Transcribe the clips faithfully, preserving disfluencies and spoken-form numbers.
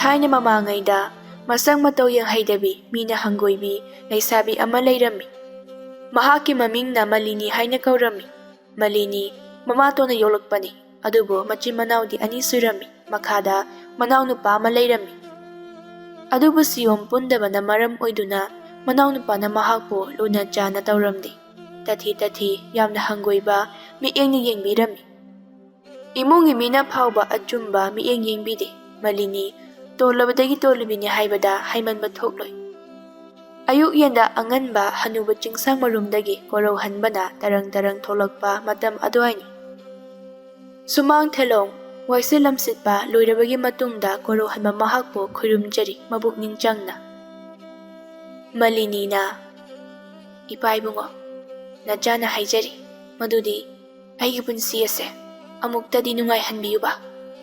ꯊꯥꯏꯅ ꯃꯃꯥꯡꯉꯩꯗ ꯃꯁꯛ ꯃꯇꯧ ꯌꯦꯡꯍꯩꯗꯕꯤ, ꯃꯤꯅ ꯍꯪꯒꯣꯏꯕꯤ ꯂꯩꯁꯥꯕꯤ ꯑꯃ ꯂꯩꯔꯝꯃꯤ꯫ ꯃꯍꯥꯛꯀꯤ ꯃꯃꯤꯡꯅ ꯃꯂꯤꯅꯤ ꯍꯥꯏꯅ ꯀꯧꯔꯝꯃꯤ꯫ ꯃꯂꯤꯅꯤ ꯃꯃꯥꯇꯣꯟꯅ ꯌꯣꯛꯂꯛꯄꯅꯤ, ꯑꯗꯨꯕꯨ ꯃꯆꯤꯟ ꯃꯅꯥꯎꯗꯤ ꯑꯅꯤ ꯁꯨꯔꯝꯃꯤ꯫ ꯃꯈꯥꯗ ꯃꯅꯥꯎꯅꯨꯄꯥ ꯑꯃ ꯂꯩꯔꯝꯃꯤ꯫ ꯑꯗꯨꯕꯨ ꯁꯤꯌꯣꯝ ꯄꯨꯟꯗꯕꯅ ꯃꯔꯝ ꯑꯣꯏꯗꯨꯅ ꯃꯅꯥꯎꯅꯨꯄꯥꯅ ꯃꯍꯥꯛꯄꯨ ꯂꯨꯅ ꯆꯥꯟꯅ ꯇꯧꯔꯝꯗꯦ꯫ ꯇꯊꯤ ꯇꯊꯤ, ꯌꯥꯝꯅ ꯍꯪꯒꯣꯏꯕ ꯃꯤꯠꯌꯦꯡꯅ ꯌꯦꯡꯕꯤꯔꯝꯃꯤ꯫ ꯏꯃꯨꯡꯒꯤ ꯃꯤꯅ ꯐꯥꯎꯕ ꯑꯆꯨꯝꯕ ꯃꯤꯠꯌꯦꯡ ꯌꯦꯡꯕꯤꯗꯦ꯫ ꯃꯂꯤꯅꯤ ꯇꯣꯜꯂꯕꯗꯒꯤ ꯇꯣꯜꯂꯤꯕꯤꯅꯤ ꯍꯥꯏꯕꯗ ꯍꯥꯏꯃꯟꯕ ꯊꯣꯛꯂꯣꯏ꯫ ꯑꯌꯨꯛ ꯌꯦꯟꯗ ꯑꯉꯟꯕ ꯍꯅꯨꯕ ꯆꯤꯡꯁꯥꯡ ꯃꯔꯨꯝꯗꯒꯤ ꯀꯣꯔꯧꯍꯟꯕꯅ ꯇꯔꯪ ꯇꯔꯪ ꯊꯣꯛꯂꯛꯄ ꯃꯇꯝ ꯑꯗꯨꯋꯥꯏꯅꯤ꯫ ꯁꯨꯃꯥꯡ ꯊꯦꯂꯣꯡ, ꯋꯥꯏꯁꯤꯠ ꯂꯝꯁꯤꯠꯄ ꯂꯣꯏꯔꯕꯒꯤ ꯃꯇꯨꯡꯗ ꯀꯣꯔꯧꯍꯟꯕ ꯃꯍꯥꯛꯄꯨ ꯈꯨꯔꯨꯝꯖꯔꯤ ꯃꯄꯨꯛꯅꯤꯡ ꯆꯪꯅ꯫ ꯃꯂꯤꯅꯤꯅ, "ꯏꯄꯥ ꯏꯕꯨꯡꯉꯣ, ꯅꯆꯥꯅ ꯍꯥꯏꯖꯔꯤ ꯃꯗꯨꯗꯤ ꯑꯩꯒꯤ ꯄꯨꯟꯁꯤ ꯑꯁꯦ ꯑꯃꯨꯛꯇꯗꯤ ꯅꯨꯡꯉꯥꯏꯍꯟꯕꯤꯌꯨꯕ꯫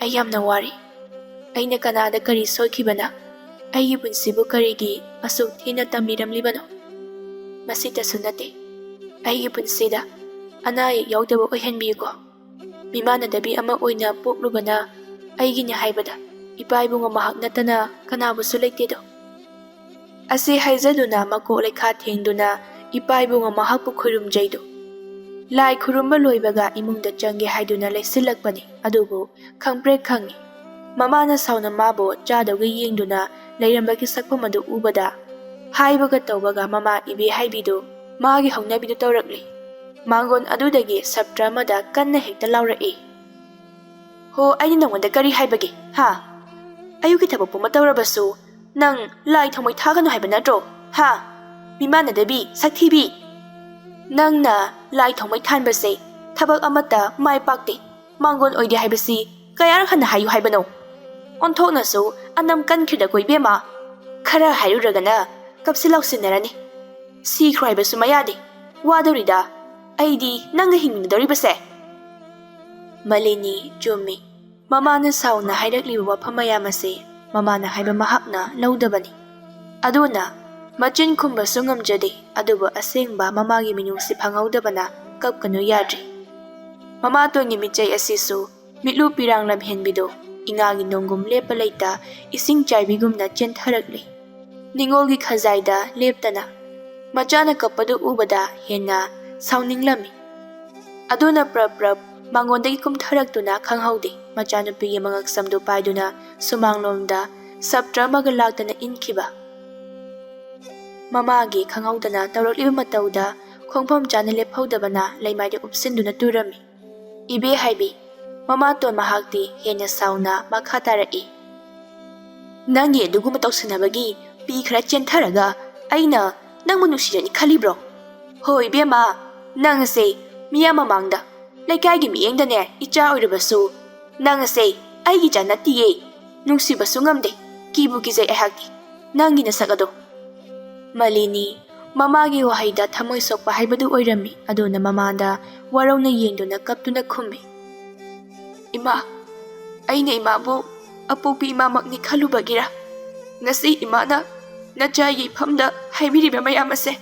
ꯑꯩ ꯌꯥꯝꯅ ꯋꯥꯔꯦ꯫ ꯑꯩꯅ ꯀꯅꯥꯗ ꯀꯔꯤ ꯁꯣꯏꯈꯤꯕꯅ ꯑꯩꯒꯤ ꯄꯨꯟꯁꯤꯕꯨ ꯀꯔꯤꯒꯤ ꯑꯁꯨꯛ ꯊꯤꯅ ꯇꯝꯕꯤꯔꯝꯂꯤꯕꯅꯣ? ꯃꯁꯤꯇꯁꯨ ꯅꯠꯇꯦ, ꯑꯩꯒꯤ ꯄꯨꯟꯁꯤꯗ ꯑꯅꯥ ꯑꯌꯦꯛ ꯌꯥꯎꯗꯕ ꯑꯣꯏꯍꯟꯕꯤꯌꯨꯀꯣ꯫ ꯃꯤꯃꯥꯟꯅꯗꯕꯤ ꯑꯃ ꯑꯣꯏꯅ ꯄꯣꯛꯂꯨꯕꯅ ꯑꯩꯒꯤꯅꯤ ꯍꯥꯏꯕꯗ ꯏꯄꯥ ꯏꯕꯨꯡꯉꯣ ꯃꯍꯥꯛ ꯅꯠꯇꯅ ꯀꯅꯥꯕꯨꯁꯨ ꯂꯩꯇꯦꯗꯣ"꯫ ꯑꯁꯤ ꯍꯥꯏꯖꯗꯨꯅ ꯃꯀꯣꯛ ꯂꯩꯈꯥ ꯊꯦꯡꯗꯨꯅ ꯏꯄꯥ ꯏꯕꯨꯡꯉꯣ ꯃꯍꯥꯛꯄꯨ ꯈꯨꯔꯨꯝꯖꯩꯗꯨ꯫ ꯂꯥꯏ ꯈꯨꯔꯨꯝꯕ ꯂꯣꯏꯕꯒ ꯏꯃꯨꯡꯗ ꯆꯪꯒꯦ ꯍꯥꯏꯗꯨꯅ ꯂꯩꯁꯤꯜꯂꯛꯄꯅꯤ, ꯑꯗꯨꯕꯨ ꯈꯪꯄ꯭ꯔꯦꯛ ꯈꯪꯉꯤ꯫ ꯃꯃꯥꯅ ꯁꯥꯎꯅ ꯃꯥꯕꯨ ꯆꯥꯗꯧꯒ ꯌꯦꯡꯗꯨꯅ ꯂꯩꯔꯝꯕꯒꯤ ꯁꯛꯐꯝ ꯑꯗꯨ ꯎꯕꯗ, ꯍꯥꯏꯕꯒ ꯇꯧꯕꯒ ꯃꯃꯥ ꯏꯕꯦ ꯍꯥꯏꯕꯤꯗꯨ ꯃꯥꯒꯤ ꯍꯧꯅꯕꯤꯗꯨ ꯇꯧꯔꯛꯂꯤ꯫ ꯃꯥꯡꯒꯣꯟ ꯑꯗꯨꯗꯒꯤ ꯁꯞꯇ꯭ꯔ ꯑꯃꯗ ꯀꯟꯅ ꯍꯦꯛꯇ ꯂꯥꯎꯔꯛꯏ, "ꯍꯣ, ꯑꯩꯅ ꯅꯉꯣꯟꯗ ꯀꯔꯤ ꯍꯥꯏꯕꯒꯦ, ꯍꯥ? ꯑꯌꯨꯛꯀꯤ ꯊꯕꯛ ꯄꯨꯝꯕ ꯇꯧꯔꯕꯁꯨ ꯅꯪ ꯂꯥꯏ ꯊꯥꯎꯃꯩ ꯊꯥꯒꯅꯨ ꯍꯥꯏꯕ ꯅꯠꯇ꯭ꯔꯣ, ꯍꯥ? ꯃꯤꯃꯥꯟꯅꯗꯕꯤ, ꯁꯛꯊꯤꯕꯤ! ꯅꯪꯅ ꯂꯥꯏ ꯊꯥꯎꯃꯩ ꯊꯥꯟꯕꯁꯦ ꯊꯕꯛ ꯑꯃꯠꯇ ꯃꯥꯏ ꯄꯥꯛꯇꯦ, ꯃꯥꯡꯒꯣꯟ ꯑꯣꯏꯗꯦ ꯍꯥꯏꯕꯁꯤ ꯀꯌꯥꯔꯛ ꯍꯟꯅ ꯍꯥꯏꯌꯨ ꯍꯥꯏꯕꯅꯣ? ꯑꯣꯟꯊꯣꯛꯅꯁꯨ ꯑꯅꯝ ꯀꯟꯈ꯭ꯔꯦꯗꯀꯣ ꯏꯕꯦꯝꯃ꯫ ꯈꯔ ꯍꯥꯏꯔꯨꯔꯒꯅ ꯀꯞꯁꯤ ꯂꯥꯎꯁꯤꯟꯅꯔꯅꯤ꯫ ꯁꯤꯈ꯭ꯔꯣ ꯍꯥꯏꯕꯁꯨ ꯃꯌꯥꯗꯦ꯫ ꯋꯥꯗꯧꯔꯤꯗ ꯑꯩꯗꯤ ꯅꯪꯒ ꯍꯤꯡꯃꯤꯟꯅꯗꯧꯔꯤꯕꯁꯦ"꯫ ꯃꯂꯤꯅꯤ, ꯆꯨꯝꯃꯤ꯫ ꯃꯃꯥꯅ ꯁꯥꯎꯅ ꯍꯥꯏꯔꯛꯂꯤꯕ ꯋꯥꯐꯝ ꯃꯌꯥꯝ ꯑꯁꯤ ꯃꯃꯥꯅ ꯍꯥꯏꯕ ꯃꯍꯥꯛꯅ ꯂꯧꯗꯕꯅꯤ꯫ ꯑꯗꯨꯅ ꯃꯆꯤꯟ ꯈꯨꯝꯕꯁꯨ ꯉꯝꯖꯗꯦ, ꯑꯗꯨꯕꯨ ꯑꯁꯦꯡꯕ ꯃꯃꯥꯒꯤ ꯃꯤꯅꯨꯡꯁꯤ ꯐꯪꯍꯧꯗꯕꯅ ꯀꯞꯀꯅꯨ ꯌꯥꯗ꯭ꯔꯤ꯫ ꯃꯃꯥꯇꯣꯟꯒꯤ ꯃꯤꯆꯩ ꯑꯁꯤꯁꯨ ꯃꯤꯠꯂꯨ ꯄꯤꯔꯥꯡ ꯂꯝꯍꯦꯟꯕꯤꯗꯣ ꯏꯉꯥꯒꯤ ꯅꯣꯡꯒꯨꯝ ꯂꯦꯞꯄ ꯂꯩꯇ ꯏꯁꯤꯡ ꯆꯥꯏꯕꯤꯒꯨꯝꯅ ꯆꯦꯟꯊꯔꯛꯂꯤ꯫ ꯅꯤꯉꯣꯜꯒꯤ ꯈꯖꯥꯏꯗ ꯂꯦꯞꯇꯅ꯫ ꯃꯆꯥꯅ ꯀꯞꯄꯗꯨ ꯎꯕꯗ ꯍꯦꯟꯅ ꯁꯥꯎꯅꯤꯡꯂꯝꯃꯤ꯫ ꯑꯗꯨꯅ ꯄ꯭ꯔꯞ ꯄ꯭ꯔꯞ ꯃꯉꯣꯟꯗꯒꯤ ꯀꯨꯝꯊꯔꯛꯇꯨꯅ ꯈꯪꯍꯧꯗꯦ ꯃꯆꯥꯅꯨꯄꯤꯒꯤ ꯃꯉꯛꯁꯝꯗꯨ ꯄꯥꯏꯗꯨꯅ ꯁꯨꯃꯥꯡꯂꯣꯝꯗ ꯁꯞꯇ꯭ꯔ ꯑꯃꯒ ꯂꯥꯛꯇꯅ ꯏꯟꯈꯤꯕ꯫ ꯃꯃꯥꯒꯤ ꯈꯪꯍꯧꯗꯅ ꯇꯧꯔꯛꯂꯤꯕ ꯃꯇꯧꯗ ꯈꯣꯡꯐꯝ ꯆꯥꯅ ꯂꯦꯞꯍꯧꯗꯕꯅ ꯂꯩꯃꯥꯏꯗ ꯎꯞꯁꯤꯟꯗꯨꯅ ꯇꯨꯔꯝꯃꯤ꯫ ꯏꯕꯦ ꯍꯥꯏꯕꯤ, ꯃꯃꯥꯇꯣꯟ ꯃꯍꯥꯛꯇꯤ ꯍꯦꯟꯅ ꯁꯥꯎꯅ ꯃꯈꯥ ꯇꯥꯔꯛꯏ꯫ "ꯅꯪꯒꯤ ꯑꯗꯨꯒꯨꯝꯕ ꯇꯧꯁꯤꯟꯅꯕꯒꯤ ꯄꯤ ꯈꯔ ꯆꯦꯟꯊꯔꯒ ꯑꯩꯅ ꯅꯪꯕꯨ ꯅꯨꯡꯁꯤꯔꯅꯤ ꯈꯜꯂꯤꯕ꯭ꯔꯣ? ꯍꯣ ꯏꯕꯦꯝꯃ, ꯅꯪ ꯑꯁꯦ ꯃꯤꯌꯥꯝ ꯃꯃꯥꯡꯗ, ꯂꯩꯀꯥꯏꯒꯤ ꯃꯤꯠꯌꯦꯡꯗꯅꯦ ꯏꯆꯥ ꯑꯣꯏꯔꯕꯁꯨ ꯅꯪ ꯑꯁꯦ ꯑꯩꯒꯤ ꯏꯆꯥ ꯅꯠꯇꯤꯌꯦ꯫ ꯅꯨꯡꯁꯤꯕꯁꯨ ꯉꯝꯗꯦ, ꯀꯤꯕꯨ ꯀꯤꯖꯩ ꯑꯩꯍꯥꯛꯇꯤ ꯅꯪꯒꯤ ꯅꯁꯛ ꯑꯗꯣ꯫" ꯃꯂꯤꯅꯤ ꯃꯃꯥꯒꯤ ꯋꯥꯍꯩꯗ ꯊꯃꯣꯏ ꯁꯣꯛꯄ ꯍꯥꯏꯕꯗꯨ ꯑꯣꯏꯔꯝꯃꯤ꯫ ꯑꯗꯨꯅ ꯃꯃꯥꯗ ꯋꯥꯔꯧꯅ ꯌꯦꯡꯗꯨꯅ ꯀꯞꯇꯨꯅ ꯈꯨꯝꯃꯤ꯫ "ꯏꯃꯥ, ꯑꯩꯅ ꯏꯃꯥꯕꯨ ꯑꯄꯣꯛꯄꯤ ꯏꯃꯥꯃꯛꯅꯤ ꯈꯜꯂꯨꯕꯒꯤꯔ ꯉꯁꯤ ꯏꯃꯥꯅ ꯅꯆꯥ ꯌꯩꯐꯝꯗ ꯍꯥꯏꯕꯤꯔꯤꯕ ꯃꯌꯥꯝ ꯑꯁꯦ?"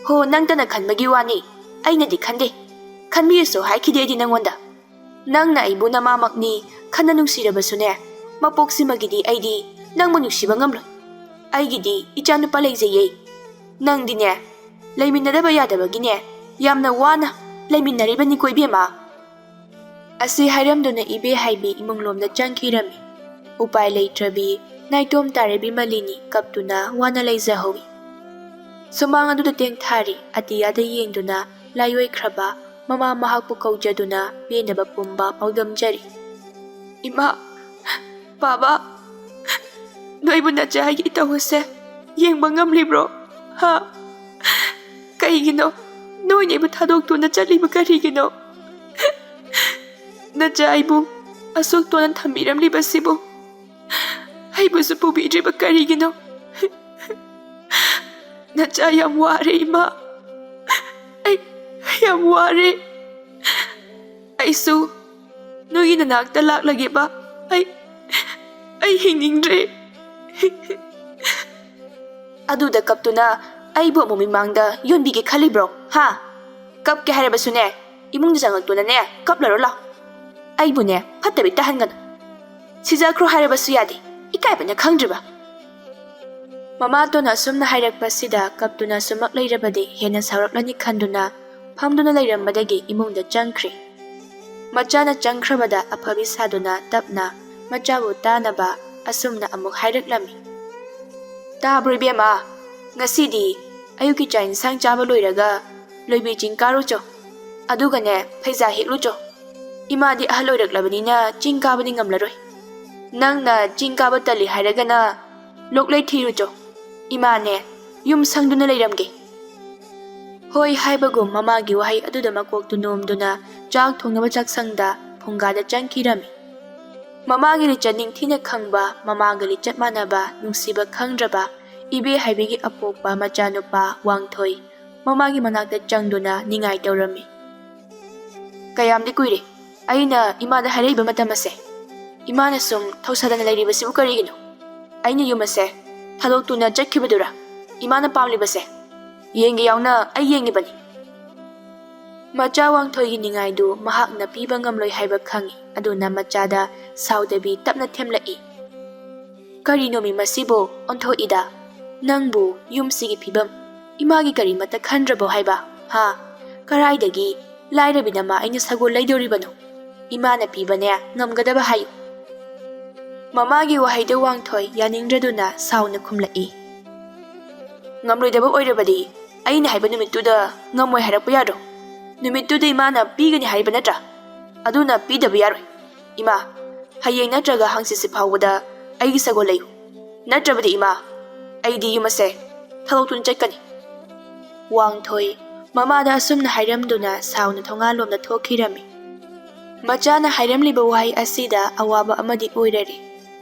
"ꯍꯣ, ꯅꯪꯇꯅ ꯈꯟꯕꯒꯤ ꯋꯥꯅꯤ, ꯑꯩꯅꯗꯤ ꯈꯟꯗꯦ꯫ ꯈꯟꯕꯤꯔꯁꯨ ꯍꯥꯏꯈꯤꯗꯦ ꯑꯩꯗꯤ ꯅꯪꯉꯣꯟꯗ꯫ ꯅꯪꯅ ꯑꯩꯕꯨ ꯅꯃꯥꯃꯛꯅꯤ ꯈꯟꯅ ꯅꯨꯡꯁꯤꯔꯕꯁꯨꯅꯦ, ꯃꯄꯣꯛꯁꯤꯃꯒꯤꯗꯤ ꯑꯩꯗꯤ ꯅꯪꯕꯨ ꯅꯨꯡꯁꯤꯕ ꯉꯝꯂꯣꯏ꯫ ꯑꯩꯒꯤꯗꯤ ꯏꯆꯥꯅꯨꯄꯥ ꯂꯩꯖꯩꯌꯦ꯫ ꯅꯪꯗꯤꯅꯦ, ꯂꯩꯃꯤꯟꯅꯗꯕ ꯌꯥꯗꯕꯒꯤꯅꯦ, ꯌꯥꯝꯅ ꯋꯥꯅ ꯂꯩꯃꯤꯟꯅꯔꯤꯕꯅꯤꯀꯣ ꯏꯕꯦꯝꯃ꯫" ꯑꯁꯤ ꯍꯥꯏꯔꯝꯗꯨꯅ ꯏꯕꯦ ꯍꯥꯏꯕꯤ ꯏꯃꯨꯡꯂꯣꯝꯗ ꯆꯪꯈꯤꯔꯝꯃꯤ꯫ ꯎꯄꯥꯏ ꯂꯩꯇ꯭ꯔꯕꯤ ꯅꯥꯏꯇꯣꯝ ꯇꯥꯔꯕꯤ ꯃꯂꯤꯅꯤ ꯀꯞꯇꯨꯅ ꯋꯥꯅ ꯂꯩꯖꯍꯧꯏ꯫ ꯁꯨꯃꯥꯡ ꯑꯗꯨꯗ ꯇꯦꯡꯊꯥꯔꯤ ꯑꯇꯤꯌꯥꯗ ꯌꯦꯡꯗꯨꯅ ꯂꯥꯏꯑꯣꯏꯈ꯭ꯔꯕ ꯃꯃꯥ ꯃꯍꯥꯛꯄꯨ ꯀꯧꯖꯗꯨꯅ ꯄꯦꯟꯗꯕ ꯄꯨꯝꯕ ꯄꯥꯎꯗꯝꯖꯔꯤ꯫ "ꯏꯃꯥ, ꯕꯥꯕꯥ, ꯅꯣꯏꯕꯨ ꯅꯆꯥꯒꯤ ꯏꯇꯧ ꯑꯁꯦ ꯌꯦꯡꯕ ꯉꯝꯂꯤꯕ꯭ꯔꯣ? ꯍꯥ? ꯀꯩꯒꯤꯅꯣ ꯅꯣꯏꯅ ꯑꯩꯕꯨ ꯊꯥꯗꯣꯛꯇꯨꯅ ꯆꯠꯂꯤꯕ ꯀꯔꯤꯒꯤꯅꯣ? ꯅꯆꯥ ꯑꯩꯕꯨ ꯑꯁꯨꯛ ꯇꯣꯟꯅ ꯊꯝꯕꯤꯔꯝꯂꯤꯕꯁꯤꯕꯨ ꯑꯩꯕꯨꯁꯨ ꯄꯨꯕꯤꯗ꯭ꯔꯤꯕ ꯀꯔꯤꯒꯤꯅꯣ? ꯅꯆꯥ ꯌꯥꯝ ꯋꯥꯔꯦ ꯏꯃꯥ, ꯑꯩ ꯌꯥꯝ ꯋꯥꯔꯦ꯫ ꯑꯩꯁꯨ ꯅꯣꯏꯒꯤ ꯅꯅꯥꯛꯇ ꯂꯥꯛꯂꯒꯦꯕ꯫ ꯑꯩ, ꯑꯩ ꯍꯤꯡꯅꯤꯡꯗ꯭ꯔꯦ꯫" "ꯑꯗꯨꯗ ꯀꯞꯇꯨꯅ ꯑꯩꯕꯨ ꯑꯃꯨꯛ ꯃꯤꯃꯥꯡꯗ ꯌꯣꯟꯕꯤꯒꯦ ꯈꯜꯂꯤꯕ꯭ꯔꯣ? ꯍꯥ? ꯀꯞꯀꯦ ꯍꯥꯏꯔꯕꯁꯨꯅꯦ, ꯏꯃꯨꯡꯗ ꯆꯪꯉꯛꯇꯨꯅꯅꯦ ꯀꯞꯂꯔꯣ ꯂꯥꯎ꯫ ꯑꯩꯕꯨꯅꯦ ꯐꯠꯇꯕꯤ ꯇꯥꯍꯟꯒꯅꯨ꯫ "ꯁꯤꯖꯈ꯭ꯔꯣ ꯍꯥꯏꯔꯕꯁꯨ ꯌꯥꯗꯦ, ꯏꯀꯥꯏꯕꯅ ꯈꯪꯗ꯭ꯔꯤꯕ?" ꯃꯃꯥꯇꯣꯟꯅ ꯑꯁꯨꯝꯅ ꯍꯥꯏꯔꯛꯄꯁꯤꯗ ꯀꯞꯇꯨꯅ ꯁꯨꯝꯃꯛ ꯂꯩꯔꯕꯗꯤ ꯍꯦꯟꯅ ꯁꯥꯎꯔꯛꯂꯅꯤ ꯈꯟꯗꯨꯅ ꯐꯝꯗꯨꯅ ꯂꯩꯔꯝꯕꯗꯒꯤ ꯏꯃꯨꯡꯗ ꯆꯪꯈ꯭ꯔꯦ꯫ ꯃꯆꯥꯅ ꯆꯪꯈ꯭ꯔꯕꯗ ꯑꯐꯕꯤ ꯁꯥꯗꯨꯅ ꯇꯞꯅ ꯃꯆꯥꯕꯨ ꯇꯥꯅꯕ ꯑꯁꯨꯝꯅ ꯑꯃꯨꯛ ꯍꯥꯏꯔꯛꯂꯝꯃꯤ, "ꯇꯥꯕ꯭ꯔꯣ ꯏꯕꯦꯝꯃ? ꯉꯁꯤꯗꯤ ꯑꯌꯨꯛꯀꯤ ꯆꯥꯛ ꯏꯟꯁꯥꯡ ꯆꯥꯕ ꯂꯣꯏꯔꯒ ꯂꯣꯏꯕꯤ ꯆꯤꯡ ꯀꯥꯔꯨꯆꯣ, ꯑꯗꯨꯒꯅꯦ ꯐꯩꯖꯥ ꯍꯦꯛꯂꯨꯆꯣ꯫ ꯏꯃꯥꯗꯤ ꯑꯍꯜ ꯑꯣꯏꯔꯛꯂꯕꯅꯤꯅ ꯆꯤꯡ ꯀꯥꯕꯗꯤ ꯉꯝꯂꯔꯣꯏ꯫ ꯅꯪꯅ ꯆꯤꯡ ꯀꯥꯕ ꯇꯜꯂꯤ ꯍꯥꯏꯔꯒꯅ ꯂꯣꯛꯂꯩ ꯊꯤꯔꯨꯆꯣ꯫ ꯏꯃꯥꯅꯦ ꯌꯨꯝ ꯁꯪꯗꯨꯅ ꯂꯩꯔꯝꯒꯦ꯫" ꯍꯣꯏ ꯍꯥꯏꯕꯒꯨꯝ ꯃꯃꯥꯒꯤ ꯋꯥꯍꯩ ꯑꯗꯨꯗ ꯃꯀꯣꯛꯇꯨ ꯅꯣꯝꯗꯨꯅ ꯆꯥꯛ ꯊꯣꯡꯅꯕ ꯆꯥꯛꯁꯪꯗ ꯐꯨꯡꯒꯥꯗ ꯆꯪꯈꯤꯔꯝꯃꯤ꯫ ꯃꯃꯥꯒꯤ ꯂꯤꯆꯠ ꯅꯤꯡꯊꯤꯅ ꯈꯪꯕ, ꯃꯃꯥꯒ ꯂꯤꯆꯠ ꯃꯥꯟꯅꯕ, ꯅꯨꯡꯁꯤꯕ ꯈꯪꯗ꯭ꯔꯕ ꯏꯕꯦ ꯍꯥꯏꯕꯤꯒꯤ ꯑꯄꯣꯛꯄ ꯃꯆꯥꯅꯨꯄꯥ ꯋꯥꯡꯊꯣꯏ ꯃꯃꯥꯒꯤ ꯃꯅꯥꯛꯇ ꯆꯪꯗꯨꯅ ꯅꯤꯡꯉꯥꯏ ꯇꯧꯔꯝꯃꯤ꯫ "ꯀꯌꯥꯝꯗꯤ ꯀꯨꯏꯔꯦ ꯑꯩꯅ ꯏꯃꯥꯗ ꯍꯥꯏꯔꯛꯏꯕ ꯃꯇꯝ ꯑꯁꯦ? ꯏꯃꯥꯅ ꯁꯨꯝ ꯊꯧꯁꯥꯗꯅ ꯂꯩꯔꯤꯕꯁꯤꯕꯨ ꯀꯔꯤꯒꯤꯅꯣ? ꯑꯩꯅ ꯌꯨꯝ ꯑꯁꯦ ꯊꯥꯗꯣꯛꯇꯨꯅ ꯆꯠꯈꯤꯕꯗꯨꯔ ꯏꯃꯥꯅ ꯄꯥꯝꯂꯤꯕꯁꯦ? ꯌꯦꯡꯒꯦ ꯌꯥꯎꯅ ꯑꯩ ꯌꯦꯡꯉꯤꯕꯅꯤ꯫" ꯃꯆꯥ ꯋꯥꯡꯊꯣꯏꯒꯤ ꯅꯤꯡꯉꯥꯏꯗꯨ ꯃꯍꯥꯛꯅ ꯄꯤꯕ ꯉꯝꯂꯣꯏ ꯍꯥꯏꯕ ꯈꯪꯏ, ꯑꯗꯨꯅ ꯃꯆꯥꯗ ꯁꯥꯎꯗꯕꯤ ꯇꯞꯅ ꯊꯦꯝꯂꯛꯏ꯫ "ꯀꯔꯤꯅꯣꯃꯤ ꯃꯁꯤꯕꯨ ꯑꯣꯟꯊꯣꯛꯏꯗ? ꯅꯪꯕꯨ ꯌꯨꯝꯁꯤꯒꯤ ꯐꯤꯕꯝ, ꯏꯃꯥꯒꯤ ꯀꯔꯤꯃꯠꯇ ꯈꯟꯗ꯭ꯔꯕꯣ ꯍꯥꯏꯕ? ꯍꯥ? ꯀꯔꯥꯏꯗꯒꯤ ꯂꯥꯏꯔꯕꯤ ꯅꯃꯥ ꯑꯩꯅ ꯁꯒꯣꯜ ꯂꯩꯗꯧꯔꯤꯕꯅꯣ? ꯏꯃꯥꯅ ꯄꯤꯕꯅꯦ ꯉꯝꯒꯗꯕ ꯍꯥꯏꯌꯨ꯫" ꯃꯃꯥꯒꯤ ꯋꯥꯍꯩꯗ ꯋꯥꯡꯊꯣꯏ ꯌꯥꯅꯤꯡꯗ꯭ꯔꯗꯨꯅ ꯁꯥꯎꯅ ꯈꯨꯝꯂꯛꯏ꯫ "ꯉꯝꯂꯣꯏꯗꯕ ꯑꯣꯏꯔꯕꯗꯤ ꯑꯩꯅ ꯍꯥꯏꯕ ꯅꯨꯃꯤꯠꯇꯨꯗ ꯉꯝꯃꯣꯏ ꯍꯥꯏꯔꯛꯄ ꯌꯥꯗ꯭ꯔꯣ? ꯅꯨꯃꯤꯠꯇꯨꯗ ꯏꯃꯥꯅ ꯄꯤꯒꯅꯤ ꯍꯥꯏꯔꯤꯕ ꯅꯠꯇ꯭ꯔꯥ? ꯑꯗꯨꯅ ꯄꯤꯗꯕ ꯌꯥꯔꯣꯏ꯫ ꯏꯃꯥ, ꯍꯌꯦꯡ ꯅꯠꯇ꯭ꯔꯒ ꯍꯪꯆꯤꯠꯁꯤ ꯐꯥꯎꯕꯗ ꯑꯩꯒꯤ ꯁꯒꯣꯜ ꯂꯩꯌꯨ꯫ ꯅꯠꯇ꯭ꯔꯕꯗꯤ ꯏꯃꯥ, ꯑꯩꯗꯤ ꯌꯨꯝ ꯑꯁꯦ ꯊꯥꯗꯣꯛꯇꯨꯅ ꯆꯠꯀꯅꯤ꯫" ꯋꯥꯡꯊꯣꯏ ꯃꯃꯥꯗ ꯑꯁꯨꯝꯅ ꯍꯥꯏꯔꯝꯗꯨꯅ ꯁꯥꯎꯅ ꯊꯣꯡꯒꯥꯜꯂꯣꯝꯗ ꯊꯣꯛꯈꯤꯔꯝꯃꯤ꯫ ꯃꯆꯥꯅ ꯍꯥꯏꯔꯝꯂꯤꯕ ꯋꯥꯍꯩ ꯑꯁꯤꯗ ꯑꯋꯥꯕ ꯑꯃꯗꯤ ꯑꯣꯏꯔꯔꯦ꯫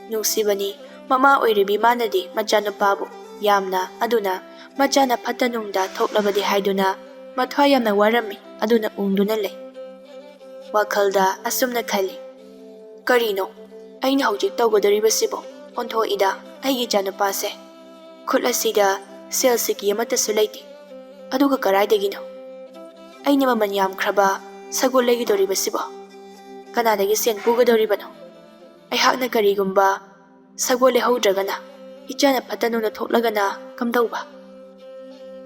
ꯅꯨꯡꯁꯤꯕꯅꯤ, ꯃꯃꯥ ꯑꯣꯏꯔꯤꯕꯤ ꯃꯥꯅꯗꯤ ꯃꯆꯥꯅꯨꯄꯥꯕꯨ ꯌꯥꯝꯅ, ꯑꯗꯨꯅ ꯃꯆꯥꯅ ꯐꯠꯇ ꯅꯨꯡꯗ ꯊꯣꯛꯂꯕꯗꯤ ꯍꯥꯏꯗꯨꯅ ꯃꯊ꯭ꯋꯥꯏ ꯌꯥꯝꯅ ꯋꯥꯔꯝꯃꯤ, ꯑꯗꯨꯅ ꯎꯪꯗꯨꯅ ꯂꯩ꯫ ꯋꯥꯈꯜꯗ ꯑꯁꯨꯝꯅ ꯈꯜꯂꯤ, "ꯀꯔꯤꯅꯣ ꯑꯩꯅ ꯍꯧꯖꯤꯛ ꯇꯧꯒꯗꯧꯔꯤꯕꯁꯤꯕꯣ? ꯑꯣꯟꯊꯣꯛꯏꯗ ꯑꯩꯒꯤ ꯏꯆꯥꯅꯨꯄꯥꯁꯦ꯫ ꯈꯨꯠ ꯑꯁꯤꯗ ꯁꯦꯜ ꯁꯤꯀꯤ ꯑꯃꯠꯇꯁꯨ ꯂꯩꯇꯦ꯫ ꯑꯗꯨꯒ ꯀꯔꯥꯏꯗꯒꯤꯅꯣ ꯑꯩꯅ ꯃꯃꯜ ꯌꯥꯝꯈ꯭ꯔꯕ ꯁꯒꯣꯜ ꯂꯩꯒꯗꯧꯔꯤꯕꯁꯤꯕꯣ? ꯀꯅꯥꯗꯒꯤ ꯁꯦꯟ ꯄꯨꯒꯗꯧꯔꯤꯕꯅꯣ?" ꯑꯩꯍꯥꯛꯅ ꯀꯔꯤꯒꯨꯝꯕ ꯁꯒꯣꯜ ꯂꯩꯍꯧꯗ꯭ꯔꯒꯅ, ꯏꯆꯥꯅ ꯐꯠꯇ ꯅꯨꯡꯗ ꯊꯣꯛꯂꯒꯅ ꯀꯝꯗꯧꯕ?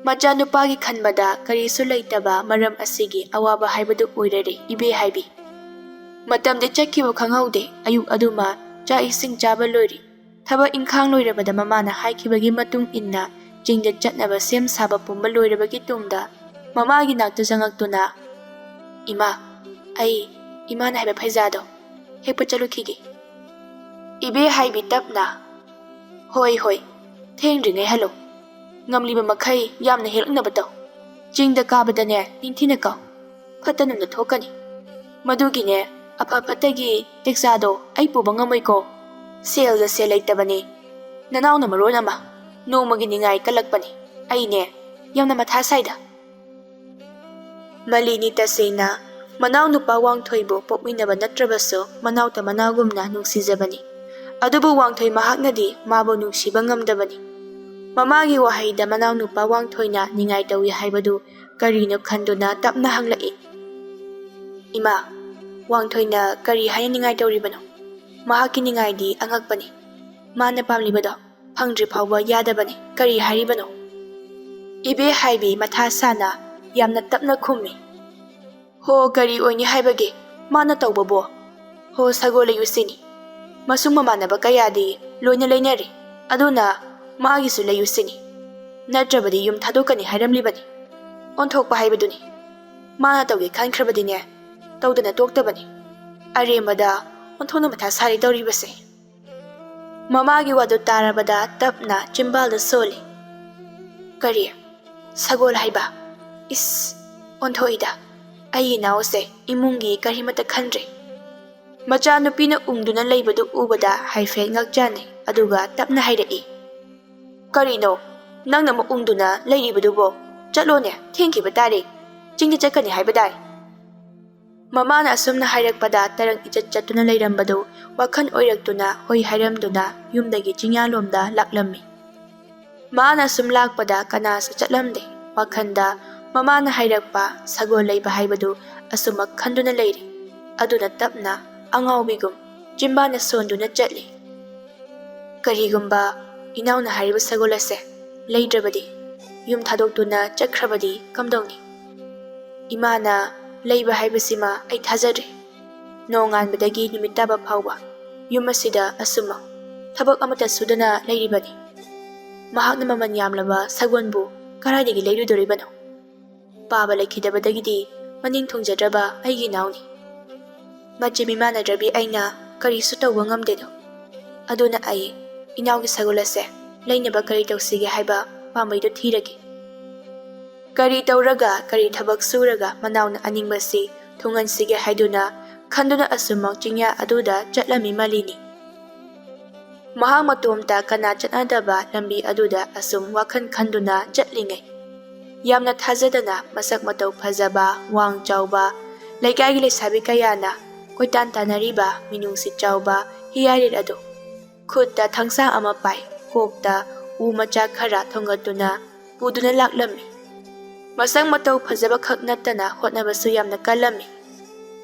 ꯃꯆꯥꯅꯨꯄꯥꯒꯤ ꯈꯟꯕꯗ ꯀꯔꯤꯁꯨ ꯂꯩꯇꯕ ꯃꯔꯝ ꯑꯁꯤꯒꯤ ꯑꯋꯥꯕ ꯍꯥꯏꯕꯗꯨ ꯑꯣꯏꯔꯔꯦ ꯏꯕꯦ ꯍꯥꯏꯕꯤ꯫ ꯃꯇꯝꯗꯤ ꯆꯠꯈꯤꯕ ꯈꯪꯍꯧꯗꯦ꯫ ꯑꯌꯨꯛ ꯑꯗꯨꯃ ꯆꯥꯛ ꯏꯁꯤꯡ ꯆꯥꯕ ꯂꯣꯏꯔꯦ꯫ ꯊꯕꯛ ꯏꯪꯈꯥꯡ ꯂꯣꯏꯔꯕꯗ ꯃꯃꯥꯅ ꯍꯥꯏꯈꯤꯕꯒꯤ ꯃꯇꯨꯡ ꯏꯟꯅ ꯆꯤꯡꯗ ꯆꯠꯅꯕ ꯁꯦꯝ ꯁꯥꯕ ꯄꯨꯝꯕ ꯂꯣꯏꯔꯕꯒꯤ ꯇꯨꯡꯗ ꯃꯃꯥꯒꯤ ꯅꯥꯛꯇ ꯆꯪꯉꯛꯇꯨꯅ, "ꯏꯃꯥ, ꯑꯩ ꯏꯃꯥꯅ ꯍꯥꯏꯕ ꯐꯩꯖꯥꯗꯣ ꯍꯦꯛꯄ ꯆꯠꯂꯨꯈꯤꯒꯦ꯫" ꯏꯕꯦ ꯍꯥꯏꯕꯤ ꯇꯞꯅ, "ꯍꯣꯏ, ꯍꯣꯏ, ꯊꯦꯡꯗ꯭ꯔꯤꯉꯩ ꯍꯜꯂꯣ꯫ ꯉꯝꯂꯤꯕ ꯃꯈꯩ ꯌꯥꯝꯅ ꯍꯦꯛꯂꯛꯅꯕ ꯇꯧ꯫ ꯆꯤꯡꯗ ꯀꯥꯕꯗꯅꯦ ꯅꯤꯡꯊꯤꯅ ꯀꯥꯎ꯫ ꯐꯠꯇ ꯅꯨꯡꯗ ꯊꯣꯛꯀꯅꯤ꯫ ꯃꯗꯨꯒꯤꯅꯦ ꯑꯐ ꯐꯠꯇꯒꯤ ꯇꯦꯛꯆꯥꯗꯣ ꯑꯩ ꯄꯨꯕ ꯉꯝꯃꯣꯏꯀꯣ꯫ ꯁꯦꯜꯗ ꯁꯦꯜ ꯂꯩꯇꯕꯅꯤ꯫ ꯅꯅꯥꯎꯅ ꯃꯔꯣꯟ ꯑꯃ ꯅꯣꯡꯃꯒꯤ ꯅꯤꯡꯉꯥꯏ ꯀꯜꯂꯛꯄꯅꯤ꯫ ꯑꯩꯅꯦ ꯌꯥꯝꯅ ꯃꯊꯥ ꯁꯥꯏꯗ꯫" ꯃꯂꯤꯅꯤ ꯇꯁꯦꯡꯅ ꯃꯅꯥꯎꯅꯨꯄꯥ ꯋꯥꯡꯊꯣꯏꯕꯨ ꯄꯣꯛꯃꯤꯟꯅꯕ ꯅꯠꯇ꯭ꯔꯕꯁꯨ ꯃꯅꯥꯎꯇ ꯃꯅꯥꯎꯒꯨꯝꯅ ꯅꯨꯡꯁꯤꯖꯕꯅꯤ꯫ ꯑꯗꯨꯕꯨ ꯋꯥꯡꯊꯣꯏ ꯃꯍꯥꯛꯅꯗꯤ ꯃꯥꯕꯨ ꯅꯨꯡꯁꯤꯕ ꯉꯝꯗꯕꯅꯤ꯫ ꯃꯃꯥꯒꯤ ꯋꯥꯍꯩꯗ ꯃꯅꯥꯎꯅꯨꯄꯥ ꯋꯥꯡꯊꯣꯏꯅ ꯅꯤꯡꯉꯥꯏ ꯇꯧꯏ ꯍꯥꯏꯕꯗꯨ ꯀꯔꯤꯅꯣ ꯈꯟꯗꯨꯅ ꯇꯞꯅ ꯍꯪꯂꯛꯏ, "ꯏꯃꯥ, ꯋꯥꯡꯊꯣꯏꯅ ꯀꯔꯤ ꯍꯥꯏꯅ ꯅꯤꯡꯉꯥꯏ ꯇꯧꯔꯤꯕꯅꯣ? ꯃꯍꯥꯛꯀꯤ ꯅꯤꯡꯉꯥꯏꯗꯤ ꯑꯉꯛꯄꯅꯤ꯫ ꯃꯥꯅ ꯄꯥꯝꯂꯤꯕꯗꯣ ꯐꯪꯗ꯭ꯔꯤ ꯐꯥꯎꯕ ꯌꯥꯗꯕꯅꯤ꯫ ꯀꯔꯤ ꯍꯥꯏꯔꯤꯕꯅꯣ?" ꯏꯕꯦ ꯍꯥꯏꯕꯤ ꯃꯊꯥ ꯁꯥꯅ ꯌꯥꯝꯅ ꯇꯞꯅ ꯈꯨꯝꯃꯤ, "ꯍꯣ, ꯀꯔꯤ ꯑꯣꯏꯅꯤ ꯍꯥꯏꯕꯒꯦ ꯃꯥꯅ ꯇꯧꯕꯕꯣ? ꯍꯣ, ꯁꯒꯣꯜ ꯂꯩꯌꯨꯁꯤꯅꯤ꯫ ꯃꯁꯨꯡ ꯃꯃꯥꯟꯅꯕ ꯀꯌꯥꯗꯤ ꯂꯣꯏꯅ ꯂꯩꯅꯔꯦ꯫ ꯑꯗꯨꯅ ꯃꯥꯒꯤꯁꯨ ꯂꯩꯌꯨꯁꯤꯅꯤ꯫ ꯅꯠꯇ꯭ꯔꯕꯗꯤ ꯌꯨꯝ ꯊꯥꯗꯣꯛꯀꯅꯤ ꯍꯥꯏꯔꯝꯂꯤꯕꯅꯤ꯫ ꯑꯣꯟꯊꯣꯛꯄ ꯍꯥꯏꯕꯗꯨꯅꯤ꯫ ꯃꯥꯅ ꯇꯧꯒꯦ ꯈꯟꯈ꯭ꯔꯕꯗꯤꯅꯦ, ꯇꯧꯗꯅ ꯇꯣꯛꯇꯕꯅꯤ꯫ ꯑꯔꯦꯝꯕꯗ ꯑꯣꯟꯊꯣꯛꯅ ꯃꯊꯥ ꯁꯥꯔꯤ ꯇꯧꯔꯤꯕꯁꯦ꯫" ꯃꯃꯥꯒꯤ ꯋꯥꯗꯨ ꯇꯥꯔꯕꯗ ꯇꯞꯅ ꯆꯤꯝꯕꯥꯜꯗ ꯁꯣꯜꯂꯤ꯫ "ꯀꯔꯤ? ꯁꯒꯣꯜ ꯍꯥꯏꯕ? ꯏꯁ, ꯑꯣꯟꯊꯣꯛꯏꯗ꯫ ꯑꯩꯒꯤ ꯏꯅꯥꯎꯁꯦ ꯏꯃꯨꯡꯒꯤ ꯀꯔꯤꯃꯠꯇ ꯈꯟꯗ꯭ꯔꯦ꯫" ꯃꯆꯥꯅꯨꯄꯤꯅ ꯎꯪꯗꯨꯅ ꯂꯩꯕꯗꯨ ꯎꯕꯗ ꯍꯥꯏꯐꯦꯠ ꯉꯛꯆꯥꯟꯅꯩ, ꯑꯗꯨꯒ ꯇꯞꯅ ꯍꯥꯏꯔꯛꯏ, "ꯀꯔꯤꯅꯣ ꯅꯪꯅ ꯑꯃꯨꯛ ꯎꯪꯗꯨꯅ ꯂꯩꯔꯤꯕꯗꯨꯕꯣ? ꯆꯠꯂꯣꯅꯦ, ꯊꯦꯡꯈꯤꯕ ꯇꯥꯔꯦ꯫ ꯆꯤꯡꯗ ꯆꯠꯀꯅꯤ ꯍꯥꯏꯕꯗꯥꯏ?" ꯃꯃꯥꯅ ꯑꯁꯨꯝꯅ ꯍꯥꯏꯔꯛꯄꯗ ꯇꯔꯪ ꯏꯆꯠ ꯆꯠꯇꯨꯅ ꯂꯩꯔꯝꯕꯗꯨ ꯋꯥꯈꯜ ꯑꯣꯏꯔꯛꯇꯨꯅ ꯍꯣꯏ ꯍꯥꯏꯔꯝꯗꯨꯅ ꯌꯨꯝꯗꯒꯤ ꯆꯤꯡꯌꯥꯂꯣꯝꯗ ꯂꯥꯛꯂꯝꯃꯤ꯫ ꯃꯥꯅ ꯑꯁꯨꯝ ꯂꯥꯛꯄꯗ ꯀꯅꯥꯁꯨ ꯆꯠꯂꯝꯗꯦ꯫ ꯋꯥꯈꯜꯗ ꯃꯃꯥꯅ ꯍꯥꯏꯔꯛꯄ ꯁꯒꯣꯜ ꯂꯩꯕ ꯍꯥꯏꯕꯗꯨ ꯑꯁꯨꯝꯃꯛ ꯈꯟꯗꯨꯅ ꯂꯩꯔꯤ꯫ ꯑꯗꯨꯅ ꯇꯞꯅ ꯑꯉꯥꯎꯕꯤꯒꯨꯝ ꯆꯤꯝꯕꯥꯟꯅ ꯁꯣꯟꯗꯨꯅ ꯆꯠꯂꯤ꯫ ꯀꯔꯤꯒꯨꯝꯕ ꯏꯅꯥꯎꯅ ꯍꯥꯏꯔꯤꯕ ꯁꯒꯣꯜ ꯑꯁꯦ ꯂꯩꯗ꯭ꯔꯕꯗꯤ, ꯌꯨꯝ ꯊꯥꯗꯣꯛꯇꯨꯅ ꯆꯠꯈ꯭ꯔꯕꯗꯤ ꯀꯝꯗꯧꯅꯤ? ꯏꯃꯥꯅ ꯂꯩꯕ ꯍꯥꯏꯕꯁꯤꯃ ꯑꯩ ꯊꯥꯖꯗ꯭ꯔꯦ꯫ ꯅꯣꯡꯉꯥꯟꯕꯗꯒꯤ ꯅꯨꯃꯤꯠ ꯇꯥꯕ ꯐꯥꯎꯕ ꯌꯨꯝ ꯑꯁꯤꯗ ꯑꯁꯨꯝꯃꯛ ꯊꯕꯛ ꯑꯃꯠꯇ ꯁꯨꯗꯅ ꯂꯩꯔꯤꯕꯅꯤ꯫ ꯃꯍꯥꯛꯅ ꯃꯃꯜ ꯌꯥꯝꯂꯕ ꯁꯒꯣꯜꯕꯨ ꯀꯗꯥꯏꯗꯒꯤ ꯂꯩꯔꯨꯗꯣꯔꯤꯕꯅꯣ? ꯄꯥꯕ ꯂꯩꯈꯤꯗꯕꯗꯒꯤꯗꯤ ꯃꯅꯤꯡ ꯊꯨꯡꯖꯗ꯭ꯔꯕ ꯑꯩꯒꯤ ꯏꯅꯥꯎꯅꯤ꯫ ꯃꯆꯤꯟ ꯃꯤꯃꯥꯟꯅꯗ꯭ꯔꯕꯤ ꯑꯩꯅ ꯀꯔꯤꯁꯨ ꯇꯧꯕ ꯉꯝꯗꯦꯗꯣ꯫ ꯑꯗꯨꯅ ꯑꯩ ꯏꯅꯥꯎꯒꯤ ꯁꯒꯣꯜ ꯑꯁꯦ ꯂꯩꯅꯕ ꯀꯔꯤ ꯇꯧꯁꯤꯒꯦ ꯍꯥꯏꯕ ꯄꯥꯝꯕꯩꯗꯨ ꯊꯤꯔꯒꯦ꯫ ꯀꯔꯤ ꯇꯧꯔꯒ, ꯀꯔꯤ ꯊꯕꯛ ꯁꯨꯔꯒ ꯃꯅꯥꯎꯅ ꯑꯅꯤꯡꯕꯁꯤ ꯊꯨꯡꯍꯟꯁꯤꯒꯦ ꯍꯥꯏꯗꯨꯅ ꯈꯟꯗꯨꯅ ꯑꯁꯨꯝꯃꯛ ꯆꯤꯡꯌꯥ ꯑꯗꯨꯗ ꯆꯠꯂꯝꯃꯤ ꯃꯥꯂꯤꯅꯤ꯫ ꯃꯍꯥꯛ ꯃꯇꯣꯝꯇ ꯀꯅꯥ ꯆꯠꯅꯗꯕ ꯂꯝꯕꯤ ꯑꯗꯨꯗ ꯑꯁꯨꯝ ꯋꯥꯈꯜ ꯈꯟꯗꯨꯅ ꯆꯠꯂꯤꯉꯩ, ꯌꯥꯝꯅ ꯊꯥꯖꯗꯅ ꯃꯁꯛ ꯃꯇꯧ ꯐꯖꯕ, ꯋꯥꯡ ꯆꯥꯎꯕ, ꯂꯩꯀꯥꯏꯒꯤ ꯂꯩꯁꯥꯕꯤ ꯀꯌꯥꯅ ꯀꯣꯏꯇꯥꯟ ꯇꯥꯟꯅꯔꯤꯕ ꯃꯤꯅꯨꯡꯁꯤ ꯆꯥꯎꯕ ꯍꯤꯌꯥꯔꯤꯠ ꯑꯗꯨ ꯈꯨꯠꯇ ꯊꯥꯡꯁꯥꯡ ꯑꯃ ꯄꯥꯏ, ꯀꯣꯛꯇ ꯎ ꯃꯆꯥ ꯈꯔ ꯊꯣꯡꯒꯠꯇꯨꯅ ꯄꯨꯗꯨꯅ ꯂꯥꯛꯂꯝꯃꯤ꯫ ꯃꯁꯛ ꯃꯇꯧ ꯐꯖꯕ ꯈꯛ ꯅꯠꯇꯅ ꯍꯣꯠꯅꯕꯁꯨ ꯌꯥꯝꯅ ꯀꯜꯂꯝꯃꯤ꯫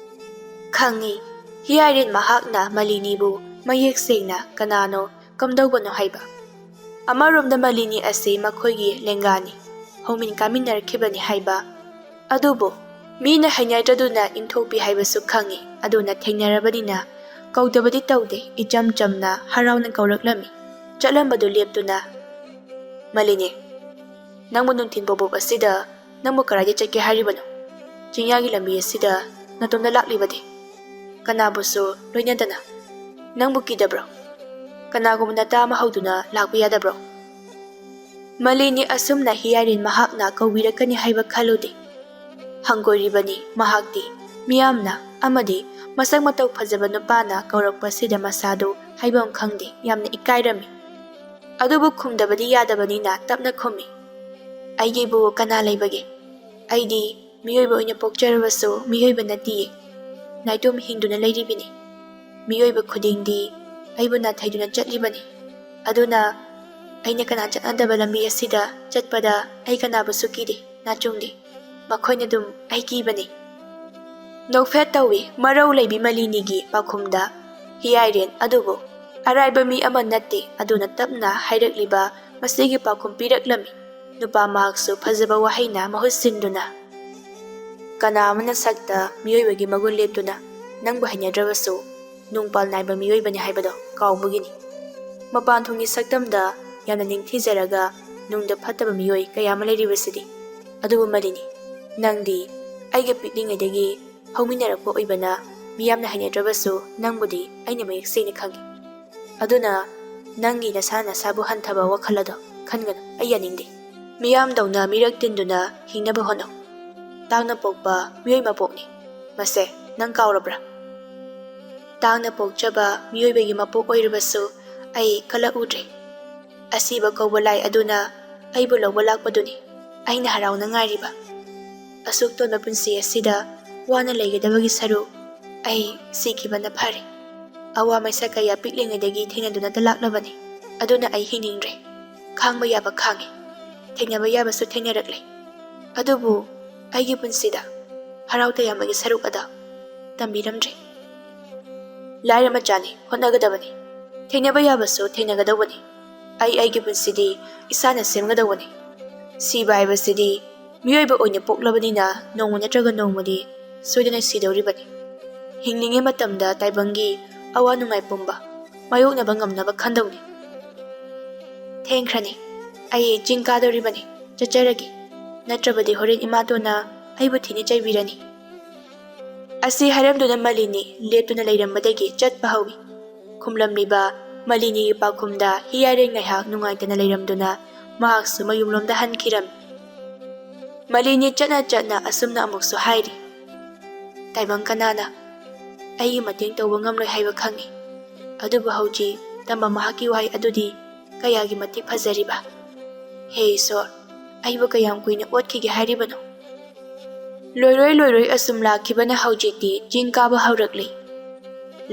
ꯈꯪꯉꯤ, ꯍꯤꯌꯥꯏꯔꯦꯟ ꯃꯍꯥꯛꯅ ꯃꯂꯤꯅꯤꯕꯨ ꯃꯌꯦꯛ ꯁꯦꯡꯅ ꯀꯅꯥꯅꯣ, ꯀꯝꯗꯧꯕꯅꯣ ꯍꯥꯏꯕ꯫ ꯑꯃꯔꯣꯝꯗ ꯃꯂꯤꯅꯤ ꯑꯁꯤ ꯃꯈꯣꯏꯒꯤ ꯂꯦꯡꯒꯥꯅꯤ, ꯍꯧꯃꯤꯟ ꯀꯥꯃꯤꯟꯅꯔꯛꯈꯤꯕꯅꯤ ꯍꯥꯏꯕ꯫ ꯑꯗꯨꯕꯨ ꯃꯤꯅ ꯍꯩꯅꯗ꯭ꯔꯗꯨꯅ ꯏꯟꯊꯣꯛꯄꯤ ꯍꯥꯏꯕꯁꯨ ꯈꯪꯉꯤ꯫ ꯑꯗꯨꯅ ꯊꯦꯡꯅꯔꯕꯅꯤꯅ ꯀꯧꯗꯕꯗꯤ ꯇꯧꯗꯦ, ꯏꯆꯝ ꯆꯝꯅ ꯍꯔꯥꯎꯅ ꯀꯧꯔꯛꯂꯝꯃꯤ꯫ ꯆꯠꯂꯝꯕꯗꯨ ꯂꯦꯞꯇꯨꯅ, "ꯃꯂꯤꯅꯤ, ꯅꯪꯕꯨ ꯅꯨꯡꯊꯤꯟ ꯕꯣꯕꯣꯞ ꯑꯁꯤꯗ ꯅꯪꯕꯨ ꯀꯗꯥꯏꯗ ꯆꯠꯀꯦ ꯍꯥꯏꯔꯤꯕꯅꯣ? ꯆꯤꯡꯌꯥꯒꯤ ꯂꯝꯕꯤ ꯑꯁꯤꯗ ꯅꯇꯣꯝꯇ ꯂꯥꯛꯂꯤꯕꯗꯤ? ꯀꯅꯥꯕꯨꯁꯨ ꯂꯣꯏꯅꯗꯅ? ꯅꯪꯕꯨ ꯀꯤꯗꯕ꯭ꯔꯣ? ꯀꯅꯥꯒꯨꯝꯕ ꯅꯇꯥ ꯑꯃ ꯍꯧꯗꯨꯅ ꯂꯥꯛꯄ ꯌꯥꯗꯕ꯭ꯔꯣ?" ꯃꯂꯤꯅꯤ ꯑꯁꯨꯝꯅ ꯍꯤꯌꯥꯏꯔꯦꯟ ꯃꯍꯥꯛꯅ ꯀꯧꯕꯤꯔꯛꯀꯅꯤ ꯍꯥꯏꯕ ꯈꯜꯂꯨꯗꯦ꯫ ꯍꯪꯒꯣꯏꯔꯤꯕꯅꯤ ꯃꯍꯥꯛꯇꯤ꯫ ꯃꯤꯌꯥꯝꯅ ꯑꯃꯗꯤ ꯃꯁꯛ ꯃꯇꯧ ꯐꯖꯕ ꯅꯨꯄꯥꯅ ꯀꯧꯔꯛꯄꯁꯤꯗ ꯃꯁꯥꯗꯨ ꯍꯥꯏꯐꯝ ꯈꯪꯗꯦ, ꯌꯥꯝꯅ ꯏꯀꯥꯏꯔꯝꯃꯤ꯫ ꯑꯗꯨꯕꯨ ꯈꯨꯝꯗꯕꯗꯤ ꯌꯥꯗꯕꯅꯤꯅ ꯇꯞꯅ ꯈꯨꯝꯃꯤ, "ꯑꯩꯒꯤꯕꯨ ꯀꯅꯥ ꯂꯩꯕꯒꯦ? ꯑꯩꯗꯤ ꯃꯤꯑꯣꯏꯕ ꯑꯣꯏꯅ ꯄꯣꯛꯆꯔꯕꯁꯨ ꯃꯤꯑꯣꯏꯕ ꯅꯠꯇꯤꯌꯦ꯫ ꯅꯥꯏꯇꯣꯝ ꯍꯤꯡꯗꯨꯅ ꯂꯩꯔꯤꯕꯤꯅꯤ꯫ ꯃꯤꯑꯣꯏꯕ ꯈꯨꯗꯤꯡꯗꯤ ꯑꯩꯕꯨ ꯅꯥꯊꯩꯗꯨꯅ ꯆꯠꯂꯤꯕꯅꯤ꯫ ꯑꯗꯨꯅ ꯑꯩꯅ ꯀꯅꯥ ꯆꯠꯅꯗꯕ ꯂꯝꯕꯤ ꯑꯁꯤꯗ ꯆꯠꯄꯗ ꯑꯩ ꯀꯅꯥꯕꯨꯁꯨ ꯀꯤꯗꯦ, ꯅꯥꯆꯨꯡꯗꯦ꯫ ꯃꯈꯣꯏꯅ ꯑꯗꯨꯝ ꯑꯩ ꯀꯤꯕꯅꯤ"꯫ ꯅꯣꯛꯐꯦꯠ ꯇꯧꯏ ꯃꯔꯧ ꯂꯩꯕꯤ ꯃꯂꯤꯅꯤꯒꯤ ꯄꯥꯎꯈꯨꯝꯗ꯫ ꯍꯤꯌꯥꯏꯔꯦꯟ ꯑꯗꯨꯕꯨ ꯑꯔꯥꯏꯕ ꯃꯤ ꯑꯃ ꯅꯠꯇꯦ꯫ ꯑꯗꯨꯅ ꯇꯞꯅ ꯍꯥꯏꯔꯛꯂꯤꯕ ꯃꯁꯤꯒꯤ ꯄꯥꯎꯈꯨꯝ ꯄꯤꯔꯛꯂꯝꯃꯤ꯫ ꯅꯨꯄꯥ ꯃꯍꯥꯛꯁꯨ ꯐꯖꯕ ꯋꯥꯍꯩꯅ ꯃꯍꯨꯠ ꯁꯤꯟꯗꯨꯅ, "ꯀꯅꯥ ꯑꯃꯅ ꯁꯛꯇ ꯃꯤꯑꯣꯏꯕꯒꯤ ꯃꯒꯨꯟ ꯂꯦꯞꯇꯨꯅ ꯅꯪꯕꯨ ꯍꯩꯅꯗ꯭ꯔꯕꯁꯨ ꯅꯨꯡꯄꯥꯜ ꯅꯥꯏꯕ ꯃꯤꯑꯣꯏꯕꯅꯤ ꯍꯥꯏꯕꯗꯣ ꯀꯥꯎꯕꯒꯤꯅꯤ꯫ ꯃꯄꯥꯟ ꯊꯣꯡꯒꯤ ꯁꯛꯇꯝꯗ ꯌꯥꯝꯅ ꯅꯤꯡꯊꯤꯖꯔꯒ ꯅꯨꯡꯗ ꯐꯠꯇꯕ ꯃꯤꯑꯣꯏ ꯀꯌꯥ ꯑꯃ ꯂꯩꯔꯤꯕꯁꯤꯗꯤ꯫ ꯑꯗꯨꯕꯨ ꯃꯂꯤꯅꯤ, ꯅꯪꯗꯤ ꯑꯩꯒ ꯄꯤꯛꯂꯤꯉꯩꯗꯒꯤ ꯍꯧꯃꯤꯟꯅꯔꯛꯄ ꯑꯣꯏꯕꯅ ꯃꯤꯌꯥꯝꯅ ꯍꯩꯅꯗ꯭ꯔꯕꯁꯨ ꯅꯪꯕꯨꯗꯤ ꯑꯩꯅ ꯃꯌꯦꯛ ꯁꯦꯡꯅ ꯈꯪꯏ꯫ ꯑꯗꯨꯅ ꯅꯪꯒꯤ ꯅꯁꯥ ꯅꯁꯥꯕꯨ ꯍꯟꯊꯕ ꯋꯥꯈꯜ ꯑꯗꯣ ꯈꯟꯒꯅꯨ, ꯑꯩ ꯌꯥꯅꯤꯡꯗꯦ꯫ ꯃꯤꯌꯥꯝꯗꯧꯅ ꯃꯤꯔꯛ ꯇꯤꯟꯗꯨꯅ ꯍꯤꯡꯅꯕ ꯍꯣꯠꯅꯧ꯫ ꯇꯥꯡꯅ ꯄꯣꯛꯄ ꯃꯤꯑꯣꯏ ꯃꯄꯣꯛꯅꯤ꯫ ꯃꯁꯦ ꯅꯪ ꯀꯥꯎꯔꯕ꯭ꯔꯥ? ꯇꯥꯡꯅ ꯄꯣꯛꯆꯕ ꯃꯤꯑꯣꯏꯕꯒꯤ ꯃꯄꯣꯛ ꯑꯣꯏꯔꯕꯁꯨ ꯑꯩ ꯀꯂꯛꯎꯗ꯭ꯔꯦ꯫ ꯑꯁꯤꯕ ꯀꯧꯕ ꯂꯥꯏ ꯑꯗꯨꯅ ꯑꯩꯕꯨ ꯂꯧꯕ ꯂꯥꯛꯄꯗꯨꯅꯤ ꯑꯩꯅ ꯍꯔꯥꯎꯅ ꯉꯥꯏꯔꯤꯕ꯫ ꯑꯁꯨꯛ ꯇꯣꯟꯕ ꯄꯨꯟꯁꯤ ꯑꯁꯤꯗ ꯋꯥꯅ ꯂꯩꯒꯗꯕꯒꯤ ꯁꯔꯨꯛ ꯑꯩ ꯁꯤꯈꯤꯕꯅ ꯐꯔꯦ꯫ ꯑꯋꯥ ꯃꯩꯁꯥ ꯀꯌꯥ ꯄꯤꯛꯂꯤꯉꯩꯗꯒꯤ ꯊꯦꯡꯅꯗꯨꯅꯇ ꯂꯥꯛꯂꯕꯅꯤ꯫ ꯑꯗꯨꯅ ꯑꯩ ꯍꯤꯡꯅꯤꯡꯗ꯭ꯔꯦ꯫ ꯈꯥꯡꯕ ꯌꯥꯕ ꯈꯥꯡꯉꯦ꯫ ꯊꯦꯡꯅꯕ ꯌꯥꯕꯁꯨ ꯊꯦꯡꯅꯔꯛꯂꯦ꯫ ꯑꯗꯨꯕꯨ ꯑꯩꯒꯤ ꯄꯨꯟꯁꯤꯗ ꯍꯔꯥꯎ ꯇꯌꯥꯝꯕꯒꯤ ꯁꯔꯨꯛ ꯑꯗꯣ ꯇꯝꯕꯤꯔꯝꯗ꯭ꯔꯦ꯫ ꯂꯥꯏꯔ ꯃꯆꯥꯅꯤ, ꯍꯣꯠꯅꯒꯗꯕꯅꯤ꯫ ꯊꯦꯡꯅꯕ ꯌꯥꯕꯁꯨ ꯊꯦꯡꯅꯒꯗꯧꯕꯅꯤ꯫ ꯑꯩ ꯑꯩꯒꯤ ꯄꯨꯟꯁꯤꯗꯤ ꯏꯁꯥꯅ ꯁꯦꯝꯒꯗꯧꯕꯅꯤ꯫ ꯁꯤꯕ ꯍꯥꯏꯕꯁꯤꯗꯤ ꯃꯤꯑꯣꯏꯕ ꯑꯣꯏꯅ ꯄꯣꯛꯂꯕꯅꯤꯅ ꯅꯣꯡꯃ ꯅꯠꯇ꯭ꯔꯒ ꯅꯣꯡꯃꯗꯤ ꯁꯣꯏꯗꯅ ꯁꯤꯗꯧꯔꯤꯕꯅꯤ꯫ ꯍꯤꯡꯂꯤꯉꯩ ꯃꯇꯝꯗ ꯇꯥꯏꯕꯪꯒꯤ ꯑꯋꯥ ꯅꯨꯡꯉꯥꯏ ꯄꯨꯝꯕ ꯃꯥꯌꯣꯛꯅꯕ ꯉꯝꯅꯕ ꯈꯟꯗꯧꯅꯤ꯫ ꯊꯦꯡꯈ꯭ꯔꯅꯤ꯫ ꯑꯩ ꯆꯤꯡ ꯀꯥꯗꯧꯔꯤꯕꯅꯤ꯫ ꯆꯠꯆꯔꯒꯦ꯫ ꯅꯠꯇ꯭ꯔꯕꯗꯤ ꯍꯣꯔꯦꯟ ꯏꯃꯥꯇꯣꯟꯅ ꯑꯩꯕꯨ ꯊꯤꯅ ꯆꯩꯕꯤꯔꯅꯤ꯫ ꯑꯁꯤ ꯍꯥꯏꯔꯝꯗꯨꯅ ꯃꯂꯤꯅꯤ ꯂꯦꯞꯇꯨꯅ ꯂꯩꯔꯝꯕꯗꯒꯤ ꯆꯠꯄ ꯍꯧꯏ꯫ ꯈꯨꯝꯂꯝꯂꯤꯕ ꯃꯂꯤꯅꯤꯒꯤ ꯄꯥꯎꯈꯨꯝꯗ ꯍꯤꯌꯥꯏꯔꯦꯟ ꯉꯥꯏꯍꯥꯛ ꯅꯨꯡꯉꯥꯏꯇꯅ ꯂꯩꯔꯝꯗꯨꯅ ꯃꯍꯥꯛꯁꯨ ꯃꯌꯨꯝꯂꯣꯝꯗ ꯍꯟꯈꯤꯔꯝꯃꯤ꯫ ꯃꯂꯤꯅꯤ ꯆꯠꯅ ꯆꯠꯅ ꯑꯁꯨꯝꯅ ꯑꯃꯨꯛꯁꯨ ꯍꯥꯏꯔꯤ, "ꯇꯥꯏꯕꯪ ꯀꯅꯥꯅ ꯑꯩꯒꯤ ꯃꯇꯦꯡ ꯇꯧꯕ ꯉꯝꯂꯣꯏ ꯍꯥꯏꯕ ꯈꯪꯏ꯫ ꯑꯗꯨꯕꯨ ꯍꯧꯖꯤꯛ ꯇꯝꯕ ꯃꯍꯥꯛꯀꯤ ꯋꯥꯍꯩ ꯑꯗꯨꯗꯤ ꯀꯌꯥꯒꯤ ꯃꯇꯤꯛ ꯐꯖꯔꯤꯕ! ꯍꯦ ꯏꯁꯣꯔ, ꯑꯩꯕꯨ ꯀꯌꯥꯝ ꯀꯨꯏꯅ ꯑꯣꯠꯈꯤꯒꯦ ꯍꯥꯏꯔꯤꯕꯅꯣ?" ꯂꯣꯏꯔꯣꯏ ꯂꯣꯏꯔꯣꯏ ꯑꯁꯨꯝ ꯂꯥꯛꯈꯤꯕꯅ ꯍꯧꯖꯤꯛꯇꯤ ꯆꯤꯡ ꯀꯥꯕ ꯍꯧꯔꯛꯂꯤ꯫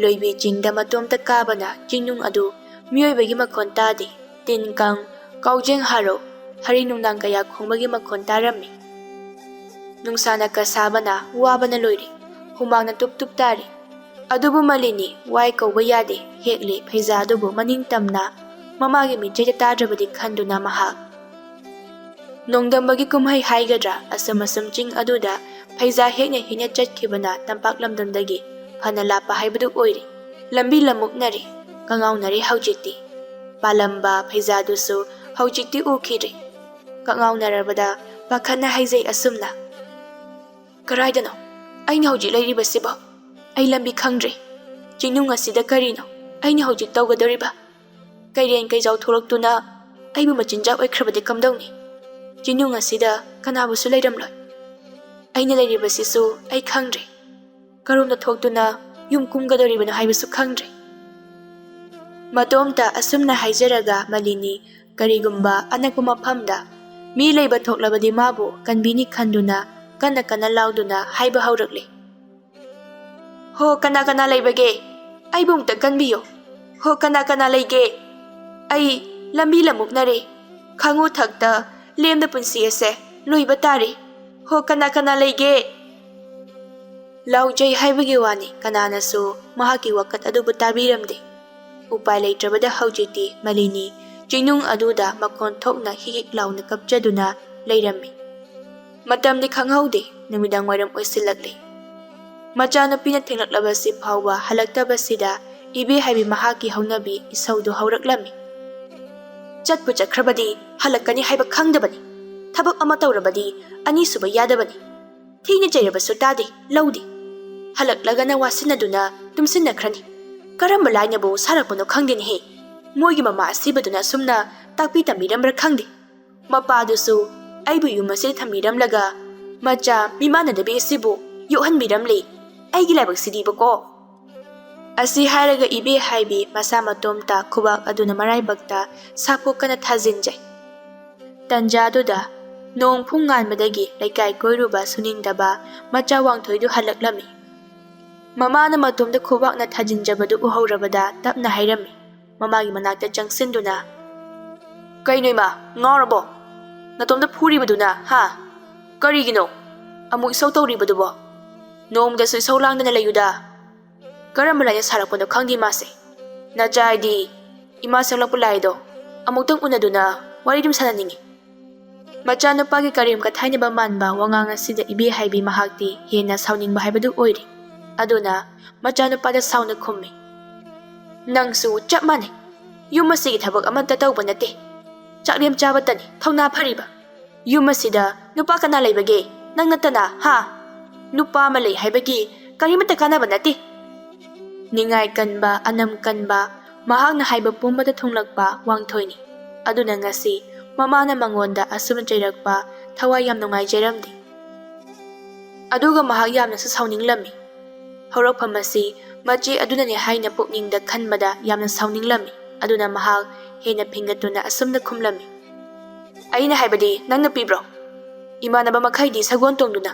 ꯂꯣꯏꯕꯤ ꯆꯤꯡꯗ ꯃꯇꯣꯝꯇ ꯀꯥꯕꯅ ꯆꯤꯡꯅꯨꯡ ꯑꯗꯨ ꯃꯤꯑꯣꯏꯕꯒꯤ ꯃꯈꯣꯟ ꯇꯥꯗꯦ꯫ ꯇꯤꯟ ꯀꯥꯡ, ꯀꯥꯎꯖꯦꯡ ꯍꯥꯔꯧ, ꯍꯔꯤ ꯅꯨꯡꯗꯥꯡ ꯀꯌꯥ ꯈꯣꯡꯕꯒꯤ ꯃꯈꯣꯟ ꯇꯥꯔꯝꯃꯤ꯫ ꯅꯨꯡꯁꯥꯅ ꯀꯁꯥꯕꯅ ꯋꯥꯕꯅ ꯂꯣꯏꯔꯦ꯫ ꯍꯨꯃꯥꯡꯅ ꯇꯨꯞ ꯇꯨꯞ ꯇꯥꯔꯤ꯫ ꯑꯗꯨꯕꯨ ꯃꯂꯤꯅꯤ ꯋꯥꯏ ꯀꯧꯕ ꯌꯥꯗꯦ, ꯍꯦꯛꯂꯤ ꯐꯩꯖꯥ ꯑꯗꯨꯕꯨ ꯃꯅꯤꯡ ꯇꯝꯅ ꯃꯃꯥꯒꯤ ꯃꯤꯠꯆꯦꯗ ꯇꯥꯗ꯭ꯔꯕꯗꯤ ꯈꯟꯗꯨꯅ ꯃꯍꯥꯛ ꯅꯣꯡꯗꯝꯕꯒꯤ ꯀꯨꯝꯍꯩ ꯍꯥꯏꯒꯗ꯭ꯔꯥ, ꯑꯁꯨꯝ ꯑꯁꯨꯝ ꯆꯤꯡ ꯑꯗꯨꯗ ꯐꯩꯖꯥ ꯍꯦꯛꯅ ꯍꯦꯛꯅ ꯆꯠꯈꯤꯕꯅ ꯇꯝꯄꯥꯛ ꯂꯝꯗꯝꯗꯒꯤ ꯐꯅ ꯂꯥꯞꯄ ꯍꯥꯏꯕꯗꯨ ꯑꯣꯏꯔꯦ꯫ ꯂꯝꯕꯤ ꯂꯝꯃꯨꯛꯅꯔꯦ, ꯀꯉꯥꯎꯅꯔꯦ ꯍꯧꯖꯤꯛꯇꯤ꯫ ꯄꯥꯜꯂꯝꯕ ꯐꯩꯖꯥꯗꯨꯁꯨ ꯍꯧꯖꯤꯛꯇꯤ ꯎꯈꯤꯗ꯭ꯔꯦ꯫ ꯀꯉꯥꯎꯅꯔꯕꯗ ꯄꯥꯈꯠꯅ ꯍꯥꯏꯖꯩ ꯑꯁꯨꯝꯅ, "ꯀꯗꯥꯏꯗꯅꯣ ꯑꯩꯅ ꯍꯧꯖꯤꯛ ꯂꯩꯔꯤꯕꯁꯤꯕꯣ? ꯑꯩ ꯂꯝꯕꯤ ꯈꯪꯗ꯭ꯔꯦ꯫ ꯆꯤꯡꯅꯨꯡ ꯑꯁꯤꯗ ꯀꯔꯤꯅꯣ ꯑꯩꯅ ꯍꯧꯖꯤꯛ ꯇꯧꯒꯗꯧꯔꯤꯕ? ꯀꯩꯔꯦꯟ ꯀꯩꯖꯥꯎ ꯊꯣꯛꯂꯛꯇꯨꯅ ꯑꯩꯕꯨ ꯃꯆꯤꯟꯖꯥꯛ ꯑꯣꯏꯈ꯭ꯔꯕꯗꯤ ꯀꯝꯗꯧꯅꯤ? ꯆꯤꯡꯅꯨꯡ ꯑꯁꯤꯗ ꯀꯅꯥꯕꯨꯁꯨ ꯂꯩꯔꯝꯂꯣꯏ꯫ ꯑꯩꯅ ꯂꯩꯔꯤꯕꯁꯤꯁꯨ ꯑꯩ ꯈꯪꯗ꯭ꯔꯦ꯫ ꯀꯔꯣꯝꯗ ꯊꯣꯛꯇꯨꯅ ꯌꯨꯝ ꯀꯨꯝꯒꯗꯧꯔꯤꯕꯅꯣ ꯍꯥꯏꯕꯁꯨ ꯈꯪꯗ꯭ꯔꯦ꯫" ꯃꯇꯣꯝꯇ ꯑꯁꯨꯝꯅ ꯍꯥꯏꯖꯔꯒ ꯃꯂꯤꯅꯤ ꯀꯔꯤꯒꯨꯝꯕ ꯑꯅꯛꯄ ꯃꯐꯝꯗ ꯃꯤ ꯂꯩꯕ ꯊꯣꯛꯂꯕꯗꯤ ꯃꯥꯕꯨ ꯀꯟꯕꯤꯅꯤ ꯈꯟꯗꯨꯅ ꯀꯟꯅ ꯀꯟꯅ ꯂꯥꯎꯗꯨꯅ ꯍꯥꯏꯕ ꯍꯧꯔꯛꯂꯦ꯫ "ꯍꯣ, ꯀꯅꯥ ꯀꯅꯥ ꯂꯩꯕꯒꯦ? ꯑꯩꯕꯨ ꯑꯃꯨꯛꯇ ꯀꯟꯕꯤꯌꯨ꯫ ꯍꯣ, ꯀꯅꯥ ꯀꯅꯥ ꯂꯩꯒꯦ? ꯑꯩ ꯂꯝꯕꯤ ꯂꯝꯃꯨꯛꯅꯔꯦ꯫ ꯈꯥꯉꯨ ꯊꯛꯇ ꯂꯦꯝꯕ ꯄꯨꯟꯁꯤ ꯑꯁꯦ ꯂꯣꯏꯕ ꯇꯥꯔꯦ꯫ ꯍꯣ, ꯀꯅꯥ ꯀꯅꯥ ꯂꯩꯒꯦ?" ꯂꯥꯎꯖꯩ ꯍꯥꯏꯕꯒꯤ ꯋꯥꯅꯤ, ꯀꯅꯥꯅꯁꯨ ꯃꯍꯥꯛꯀꯤ ꯋꯥꯀꯠ ꯑꯗꯨꯕꯨ ꯇꯥꯕꯤꯔꯝꯗꯦ꯫ ꯎꯄꯥꯏ ꯂꯩꯇ꯭ꯔꯕꯗ ꯍꯧꯖꯤꯛꯇꯤ ꯃꯂꯤꯅꯤ ꯆꯤꯡꯅꯨꯡ ꯑꯗꯨꯗ ꯃꯈꯣꯟ ꯊꯣꯛꯅ ꯍꯤꯛ ꯍꯤꯛ ꯂꯥꯎꯅ ꯀꯞꯆꯗꯨꯅ ꯂꯩꯔꯝꯃꯤ꯫ ꯃꯇꯝꯗꯤ ꯈꯪꯍꯧꯗꯦ, ꯅꯨꯃꯤꯗꯥꯡ ꯋꯥꯏꯔꯝ ꯑꯣꯏꯁꯤꯜꯂꯛꯂꯦ꯫ ꯃꯆꯥꯅꯨꯄꯤꯅ ꯊꯦꯡꯂꯛꯂꯕꯁꯤ ꯐꯥꯎꯕ ꯍꯜꯂꯛꯇꯕꯁꯤꯗ ꯏꯕꯦ ꯍꯥꯏꯕꯤ ꯃꯍꯥꯛꯀꯤ ꯍꯧꯅꯕꯤ ꯏꯁꯧꯗꯨ ꯍꯧꯔꯛꯂꯝꯃꯤ꯫ "ꯆꯠꯄꯨ ꯆꯠꯈ꯭ꯔꯕꯗꯤ ꯍꯜꯂꯛꯀꯅꯤ ꯍꯥꯏꯕ ꯈꯪꯗꯕꯅꯤ꯫ ꯊꯕꯛ ꯑꯃ ꯇꯧꯔꯕꯗꯤ ꯑꯅꯤꯁꯨꯕ ꯌꯥꯗꯕꯅꯤ꯫ ꯊꯤꯅ ꯆꯩꯔꯕꯁꯨ ꯇꯥꯗꯦ, ꯂꯧꯗꯦ꯫ ꯍꯜꯂꯛꯂꯒꯅ ꯋꯥꯁꯤꯟꯅꯗꯨꯅ ꯇꯨꯝꯁꯤꯟꯅꯈ꯭ꯔꯅꯤ꯫ ꯀꯔꯝꯕ ꯂꯥꯏꯅꯕꯨ ꯁꯥꯔꯛꯄꯅꯣ ꯈꯪꯗꯦꯅꯦꯍꯦ꯫ ꯃꯣꯏꯒꯤ ꯃꯃꯥ ꯑꯁꯤꯕꯗꯨꯅ ꯑꯁꯨꯝꯅ ꯇꯥꯛꯄꯤ ꯇꯝꯕꯤꯔꯝꯕ꯭ꯔꯥ ꯈꯪꯗꯦ꯫ ꯃꯄꯥꯗꯨꯁꯨ ꯑꯩꯕꯨ ꯌꯨꯝ ꯑꯁꯤꯗ ꯊꯝꯕꯤꯔꯝꯂꯒ ꯃꯆꯥ ꯃꯤꯃꯥꯟꯅꯗꯕꯤ ꯑꯁꯤꯕꯨ ꯌꯣꯛꯍꯟꯕꯤꯔꯝꯂꯦ꯫ ꯑꯩꯒꯤ ꯂꯥꯏꯕꯛꯁꯤꯗꯤꯕꯀꯣ꯫" ꯑꯁꯤ ꯍꯥꯏꯔꯒ ꯏꯕꯦ ꯍꯥꯏꯕꯤ ꯃꯁꯥ ꯃꯇꯣꯝꯇ ꯈꯨꯕꯥꯛ ꯑꯗꯨꯅ ꯃꯔꯥꯏꯕꯛꯇ ꯁꯥꯐꯨ ꯀꯟꯅ ꯊꯥꯖꯤꯟꯖꯩ꯫ ꯇꯟꯖꯥꯗꯨꯗ ꯅꯣꯡ ꯐꯨꯡ ꯉꯥꯟꯕꯗꯒꯤ ꯂꯩꯀꯥꯏ ꯀꯣꯏꯔꯨꯕ ꯁꯨꯅꯤꯡꯗꯕ ꯃꯆꯥ ꯋꯥꯡꯊꯣꯏꯗꯨ ꯍꯜꯂꯛꯂꯝꯃꯤ꯫ ꯃꯃꯥꯅ ꯃꯇꯣꯝꯗ ꯈꯨꯕꯥꯛꯅ ꯊꯥꯖꯤꯟꯖꯕꯗꯨ ꯎꯍꯧꯔꯕꯗ ꯇꯞꯅ ꯍꯥꯏꯔꯝꯃꯤ꯫ ꯃꯃꯥꯒꯤ ꯃꯅꯥꯛꯇ ꯆꯪꯁꯤꯟꯗꯨꯅ, "ꯀꯩꯅꯣ ꯏꯃꯥ, ꯉꯥꯎꯔꯕꯣ? ꯅꯇꯣꯝꯇ ꯐꯨꯔꯤꯕꯗꯨꯅ, ꯍꯥ? ꯀꯔꯤꯒꯤꯅꯣ ꯑꯃꯨꯛ ꯏꯁꯧ ꯇꯧꯔꯤꯕꯗꯨꯕꯣ? ꯅꯣꯡꯃꯗꯁꯨ ꯏꯁꯧ ꯂꯥꯡꯗꯅ ꯂꯩꯌꯨꯗ꯫ ꯀꯔꯝꯕ ꯂꯥꯏꯅ ꯁꯥꯔꯛꯄꯅꯣ ꯈꯪꯗꯦ ꯃꯥꯁꯦ꯫ ꯅꯆꯥ ꯍꯥꯏꯗꯤ ꯏꯃꯥ ꯁꯛꯂꯛꯄ ꯂꯥꯏꯗꯣ ꯑꯃꯨꯛꯇꯪ ꯎꯅꯗꯨꯅ ꯋꯥꯔꯤꯗꯨꯝ ꯁꯥꯟꯅꯅꯤꯡꯉꯤ꯫ ꯃꯆꯥꯅꯨꯄꯥꯒꯤ ꯀꯔꯦꯝ ꯀꯊꯥꯏꯅꯕ ꯃꯥꯟꯕ ꯋꯥꯉꯥꯡ ꯑꯁꯤꯗ ꯏꯕꯦ ꯍꯥꯏꯕꯤ ꯃꯍꯥꯛꯇꯤ ꯍꯦꯟꯅ ꯁꯥꯎꯅꯤꯡꯕ ꯍꯥꯏꯕꯗꯨ ꯑꯣꯏꯔꯦ꯫ ꯑꯗꯨꯅ ꯃꯆꯥꯅꯨꯄꯥꯗ ꯁꯥꯎꯅ ꯈꯨꯝꯃꯤ, "ꯅꯪꯁꯨ ꯆꯞ ꯃꯥꯟꯅꯩ꯫ ꯌꯨꯝ ꯑꯁꯤꯒꯤ ꯊꯕꯛ ꯑꯃꯠꯇ ꯇꯧꯕ ꯅꯠꯇꯦ꯫ ꯆꯥꯛꯂꯦꯝ ꯆꯥꯕꯇꯅꯤ ꯊꯧꯅꯥ ꯐꯔꯤꯕ꯫ ꯌꯨꯝ ꯑꯁꯤꯗ ꯅꯨꯄꯥ ꯀꯅꯥ ꯂꯩꯕꯒꯦ? ꯅꯪ ꯅꯠꯇꯅ, ꯍꯥ? ꯅꯨꯄꯥ ꯑꯃ ꯂꯩ ꯍꯥꯏꯕꯒꯤ ꯀꯔꯤꯃꯠꯇ ꯀꯥꯟꯅꯕ ꯅꯠꯇꯦ꯫" ꯅꯤꯡꯉꯥꯏ ꯀꯟꯕ, ꯑꯅꯝ ꯀꯟꯕ, ꯃꯍꯥꯛꯅ ꯍꯥꯏꯕ ꯄꯨꯝꯕꯗ ꯊꯨꯡꯂꯛꯄ ꯋꯥꯡꯊꯣꯏꯅꯤ꯫ ꯑꯗꯨꯅ ꯉꯁꯤ ꯃꯃꯥꯅ ꯃꯉꯣꯟꯗ ꯑꯁꯨꯝꯅ ꯆꯩꯔꯛꯄ ꯊꯋꯥꯏ ꯌꯥꯝ ꯅꯨꯡꯉꯥꯏꯖꯔꯝꯗꯦ꯫ ꯑꯗꯨꯒ ꯃꯍꯥꯛ ꯌꯥꯝꯅꯁꯨ ꯁꯥꯎꯅꯤꯡꯂꯝꯃꯤ꯫ ꯍꯧꯔꯛꯐꯝ ꯑꯁꯤ ꯃꯆꯦ ꯑꯗꯨꯅꯅꯦ ꯍꯥꯏꯅ ꯄꯨꯛꯅꯤꯡꯗ ꯈꯟꯕꯗ ꯌꯥꯝꯅ ꯁꯥꯎꯅꯤꯡꯂꯝꯃꯤ꯫ ꯑꯗꯨꯅ ꯃꯍꯥꯛ ꯍꯦꯟꯅ ꯐꯤꯡꯒꯠꯇꯨꯅ ꯑꯁꯨꯝꯅ ꯈꯨꯝꯂꯝꯃꯤ, "ꯑꯩꯅ ꯍꯥꯏꯕꯗꯤ ꯅꯪ ꯅꯨꯄꯤꯕ꯭ꯔꯣ? ꯏꯃꯥꯟꯅꯕ ꯃꯈꯩꯗꯤ ꯁꯒꯣꯜ ꯇꯣꯡꯗꯨꯅ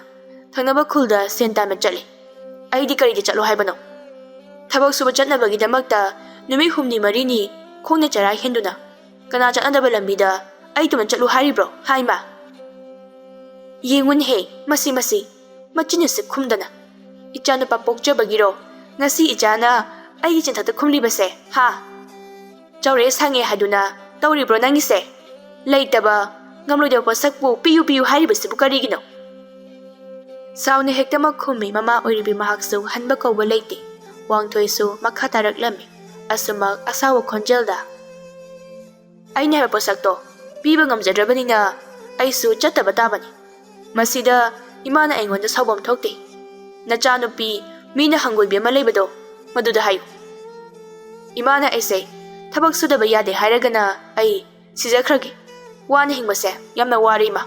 ꯊꯪꯅꯕ ꯈꯨꯜꯗ ꯁꯦꯟ ꯇꯥꯟꯕ ꯆꯠꯂꯤ꯫ ꯑꯩꯗꯤ ꯀꯔꯤꯒꯤ ꯆꯠꯂꯣ ꯍꯥꯏꯕꯅꯣ? ꯊꯕꯛ ꯁꯨꯕ ꯆꯠꯅꯕꯒꯤꯗꯃꯛꯇ ꯅꯨꯃꯤꯠ ꯍꯨꯝꯅꯤ ꯃꯔꯤꯅꯤ ꯈꯣꯡꯅ ꯆꯔꯥ ꯍꯦꯟꯗꯨꯅ ꯀꯅꯥ ꯆꯠꯅꯗꯕ ꯂꯝꯕꯤꯗ ꯑꯩ ꯇꯨꯃꯤꯟ ꯆꯠꯂꯨ ꯍꯥꯏꯔꯤꯕ꯭ꯔꯣ, ꯍꯥꯏꯃ? ꯌꯦꯡꯉꯨꯅꯦꯍꯦ, ꯃꯁꯤ, ꯃꯁꯤ, ꯃꯆꯤꯟ ꯑꯁꯤ ꯈꯨꯝꯗꯅ꯫ ꯏꯆꯥꯅꯨꯄꯥ ꯄꯣꯛꯆꯕꯒꯤꯔꯣ ꯉꯁꯤ ꯏꯆꯥꯅ ꯑꯩꯒꯤ ꯆꯤꯟꯊꯛꯇ ꯈꯨꯝꯂꯤꯕꯁꯦ, ꯍꯥ? ꯆꯥꯎꯔꯦ ꯁꯥꯡꯉꯦ ꯍꯥꯏꯗꯨꯅ ꯇꯧꯔꯤꯕ꯭ꯔꯣ ꯅꯪꯒꯤꯁꯦ? ꯂꯩꯇꯕ, ꯉꯝꯂꯣꯏꯗꯕ ꯄꯣꯠꯁꯛꯄꯨ ꯄꯤꯌꯨ ꯄꯤꯌꯨ ꯍꯥꯏꯔꯤꯕꯁꯤꯕꯨ ꯀꯔꯤꯒꯤꯅꯣ?" ꯁꯥꯎꯅ ꯍꯦꯛꯇꯃꯛ ꯈꯨꯝꯃꯤ꯫ ꯃꯃꯥ ꯑꯣꯏꯔꯤꯕꯤ ꯃꯍꯥꯛꯁꯨ ꯍꯟꯕ ꯀꯧꯕ ꯂꯩꯇꯦ꯫ ꯋꯥꯡꯊꯣꯏꯁꯨ ꯃꯈꯥ ꯇꯥꯔꯛꯂꯝꯃꯤ, ꯑꯁꯨꯃꯛ ꯑꯁꯥꯎꯕ ꯈꯣꯟꯖꯦꯜꯗ, "ꯑꯩꯅ ꯍꯥꯏꯕ ꯄꯣꯠꯁꯛꯇꯣ ꯄꯤꯕ ꯉꯝꯖꯗ꯭ꯔꯕꯅꯤꯅ ꯑꯩꯁꯨ ꯆꯠꯇꯕ ꯇꯥꯕꯅꯤ꯫ ꯃꯁꯤꯗ ꯏꯃꯥꯅ ꯑꯩꯉꯣꯟꯗ ꯁꯥꯎꯐꯝ ꯊꯣꯛꯇꯦ꯫ ꯅꯆꯥꯅꯨꯄꯤ ꯃꯤꯅ ꯍꯪꯒꯣꯏꯕꯤ ꯑꯃ ꯂꯩꯕꯗꯣ, ꯃꯗꯨꯗ ꯍꯥꯏꯌꯨ꯫ ꯏꯃꯥꯅ ꯑꯩꯁꯦ ꯊꯕꯛ ꯁꯨꯗꯕ ꯌꯥꯗꯦ ꯍꯥꯏꯔꯒꯅ ꯑꯩ ꯁꯤꯖꯈ꯭ꯔꯒꯦ꯫ ꯋꯥꯅ ꯍꯤꯡꯕꯁꯦ ꯌꯥꯝꯅ ꯋꯥꯔꯦ, ꯏꯃꯥ꯫"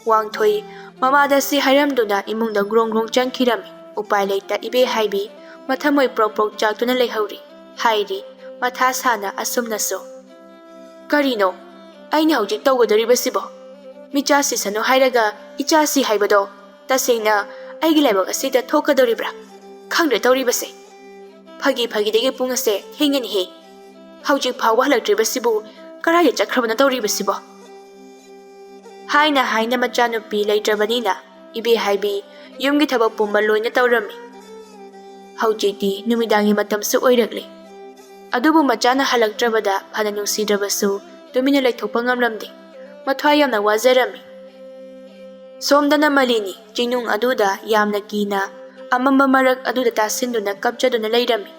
ꯋꯥꯡꯊꯣꯏ ꯃꯃꯥꯗ ꯁꯤ ꯍꯥꯏꯔꯝꯗꯨꯅ ꯏꯃꯨꯡꯗ ꯒ꯭ꯔꯣꯡ ꯒ꯭ꯔꯣꯡ ꯆꯪꯈꯤꯔꯝꯃꯤ꯫ ꯎꯄꯥꯏ ꯂꯩꯇ ꯏꯕꯦ ꯍꯥꯏꯕꯤ ꯃꯊꯃꯣꯏ ꯄ꯭ꯔꯣꯛ ꯄ꯭ꯔꯣꯛ ꯆꯥꯛꯇꯨꯅ ꯂꯩꯍꯧꯔꯤ꯫ ꯍꯥꯏꯔꯤ ꯃꯊꯥ ꯁꯥꯅ ꯑꯁꯨꯝꯅꯁꯨ, "ꯀꯔꯤꯅꯣ ꯑꯩꯅ ꯍꯧꯖꯤꯛ ꯇꯧꯒꯗꯧꯔꯤꯕꯁꯤꯕꯣ? ꯃꯤꯆꯥ ꯁꯤꯁꯅꯨ ꯍꯥꯏꯔꯒ ꯏꯆꯥ ꯁꯤ ꯍꯥꯏꯕꯗꯣ ꯇꯁꯦꯡꯅ ꯑꯩꯒꯤ ꯂꯥꯏꯕꯛ ꯑꯁꯤꯗ ꯊꯣꯛꯀꯗꯧꯔꯤꯕ꯭ꯔꯥ? ꯈꯪꯗ꯭ꯔꯦ ꯇꯧꯔꯤꯕꯁꯦ꯫ ꯐꯥꯒꯤ ꯐꯥꯒꯤꯗꯒꯤ ꯄꯨꯡ ꯑꯁꯦ ꯊꯦꯡꯉꯅꯤꯍꯦ꯫ ꯍꯧꯖꯤꯛ ꯐꯥꯎꯕ ꯍꯜꯂꯛꯇ꯭ꯔꯤꯕꯁꯤꯕꯨ ꯀꯔꯥꯏꯗ ꯆꯠꯈ꯭ꯔꯕꯅꯣ ꯇꯧꯔꯤꯕꯁꯤꯕꯣ?" ꯍꯥꯏꯅ ꯍꯥꯏꯅ ꯃꯆꯥꯅꯨꯄꯤ ꯂꯩꯇ꯭ꯔꯕꯅꯤꯅ ꯏꯕꯦ ꯍꯥꯏꯕꯤ ꯌꯨꯝꯒꯤ ꯊꯕꯛ ꯄꯨꯝꯕ ꯂꯣꯏꯅ ꯇꯧꯔꯝꯃꯤ꯫ ꯍꯧꯖꯤꯛꯇꯤ ꯅꯨꯃꯤꯗꯥꯡꯒꯤ ꯃꯇꯝꯁꯨ ꯑꯣꯏꯔꯛꯂꯦ꯫ ꯑꯗꯨꯕꯨ ꯃꯆꯥꯅ ꯍꯜꯂꯛꯇ꯭ꯔꯕꯗ ꯐꯅ ꯅꯨꯡꯁꯤꯗ꯭ꯔꯕꯁꯨ ꯇꯨꯃꯤꯟꯅ ꯂꯩꯊꯣꯛꯄ ꯉꯝꯂꯝꯗꯦ꯫ ꯃꯊ꯭ꯋꯥꯏ ꯌꯥꯝꯅ ꯋꯥꯖꯔꯝꯃꯤ꯫ ꯁꯣꯝꯗꯅ ꯃꯂꯤꯅꯤ ꯆꯤꯡꯅꯨꯡ ꯑꯗꯨꯗ ꯌꯥꯝꯅ ꯀꯤꯅ ꯑꯃꯝꯕ ꯃꯔꯛ ꯑꯗꯨꯗ ꯇꯥꯁꯤꯟꯗꯨꯅ ꯀꯞꯆꯗꯨꯅ ꯂꯩꯔꯝꯃꯤ꯫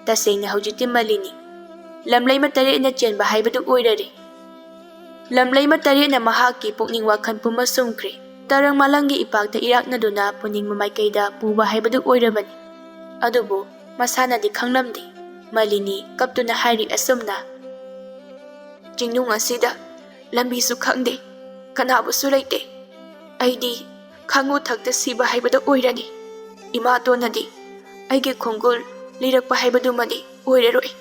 ꯇꯁꯦꯡꯅ ꯍꯧꯖꯤꯛꯇꯤ ꯃꯂꯤꯅꯤ ꯂꯝꯂꯩꯃ ꯇꯔꯦꯠꯅ ꯆꯦꯟꯕ ꯍꯥꯏꯕꯗꯨ ꯑꯣꯏꯔꯔꯦ꯫ ꯂꯝꯂꯩꯃ ꯇꯔꯦꯠꯅ ꯃꯍꯥꯛꯀꯤ ꯄꯨꯛꯅꯤꯡ ꯋꯥꯈꯜ ꯄꯨꯝꯕ ꯁꯨꯝꯈ꯭ꯔꯦ꯫ ꯇꯔꯪ ꯃꯥꯂꯪꯒꯤ ꯏꯄꯥꯛꯇ ꯏꯔꯥꯛꯅꯗꯨꯅ ꯄꯨꯅꯤꯡꯕ ꯃꯥꯏꯀꯩꯗ ꯄꯨꯕ ꯍꯥꯏꯕꯗꯨ ꯑꯣꯏꯔꯕꯅꯤ꯫ ꯑꯗꯨꯕꯨ ꯃꯁꯥꯅꯗꯤ ꯈꯪꯂꯝꯗꯦ꯫ ꯃꯂꯤꯅꯤ ꯀꯞꯇꯨꯅ ꯍꯥꯏꯔꯤ ꯑꯁꯨꯝꯅ, "ꯆꯤꯡꯅꯨꯡ ꯑꯁꯤꯗ ꯂꯝꯕꯤꯁꯨ ꯈꯪꯗꯦ, ꯀꯅꯥꯕꯨꯁꯨ ꯂꯩꯇꯦ꯫ ꯑꯩꯗꯤ ꯈꯥꯉꯨ ꯊꯛꯇ ꯁꯤꯕ ꯍꯥꯏꯕꯗꯨ ꯑꯣꯏꯔꯅꯤ꯫ ꯏꯃꯥꯇꯣꯟꯅꯗꯤ ꯑꯩꯒꯤ ꯈꯣꯡꯒꯨꯜ ꯂꯤꯔꯛꯄ ꯍꯥꯏꯕꯗꯨꯃꯗꯤ ꯑꯣꯏꯔꯔꯣꯏ꯫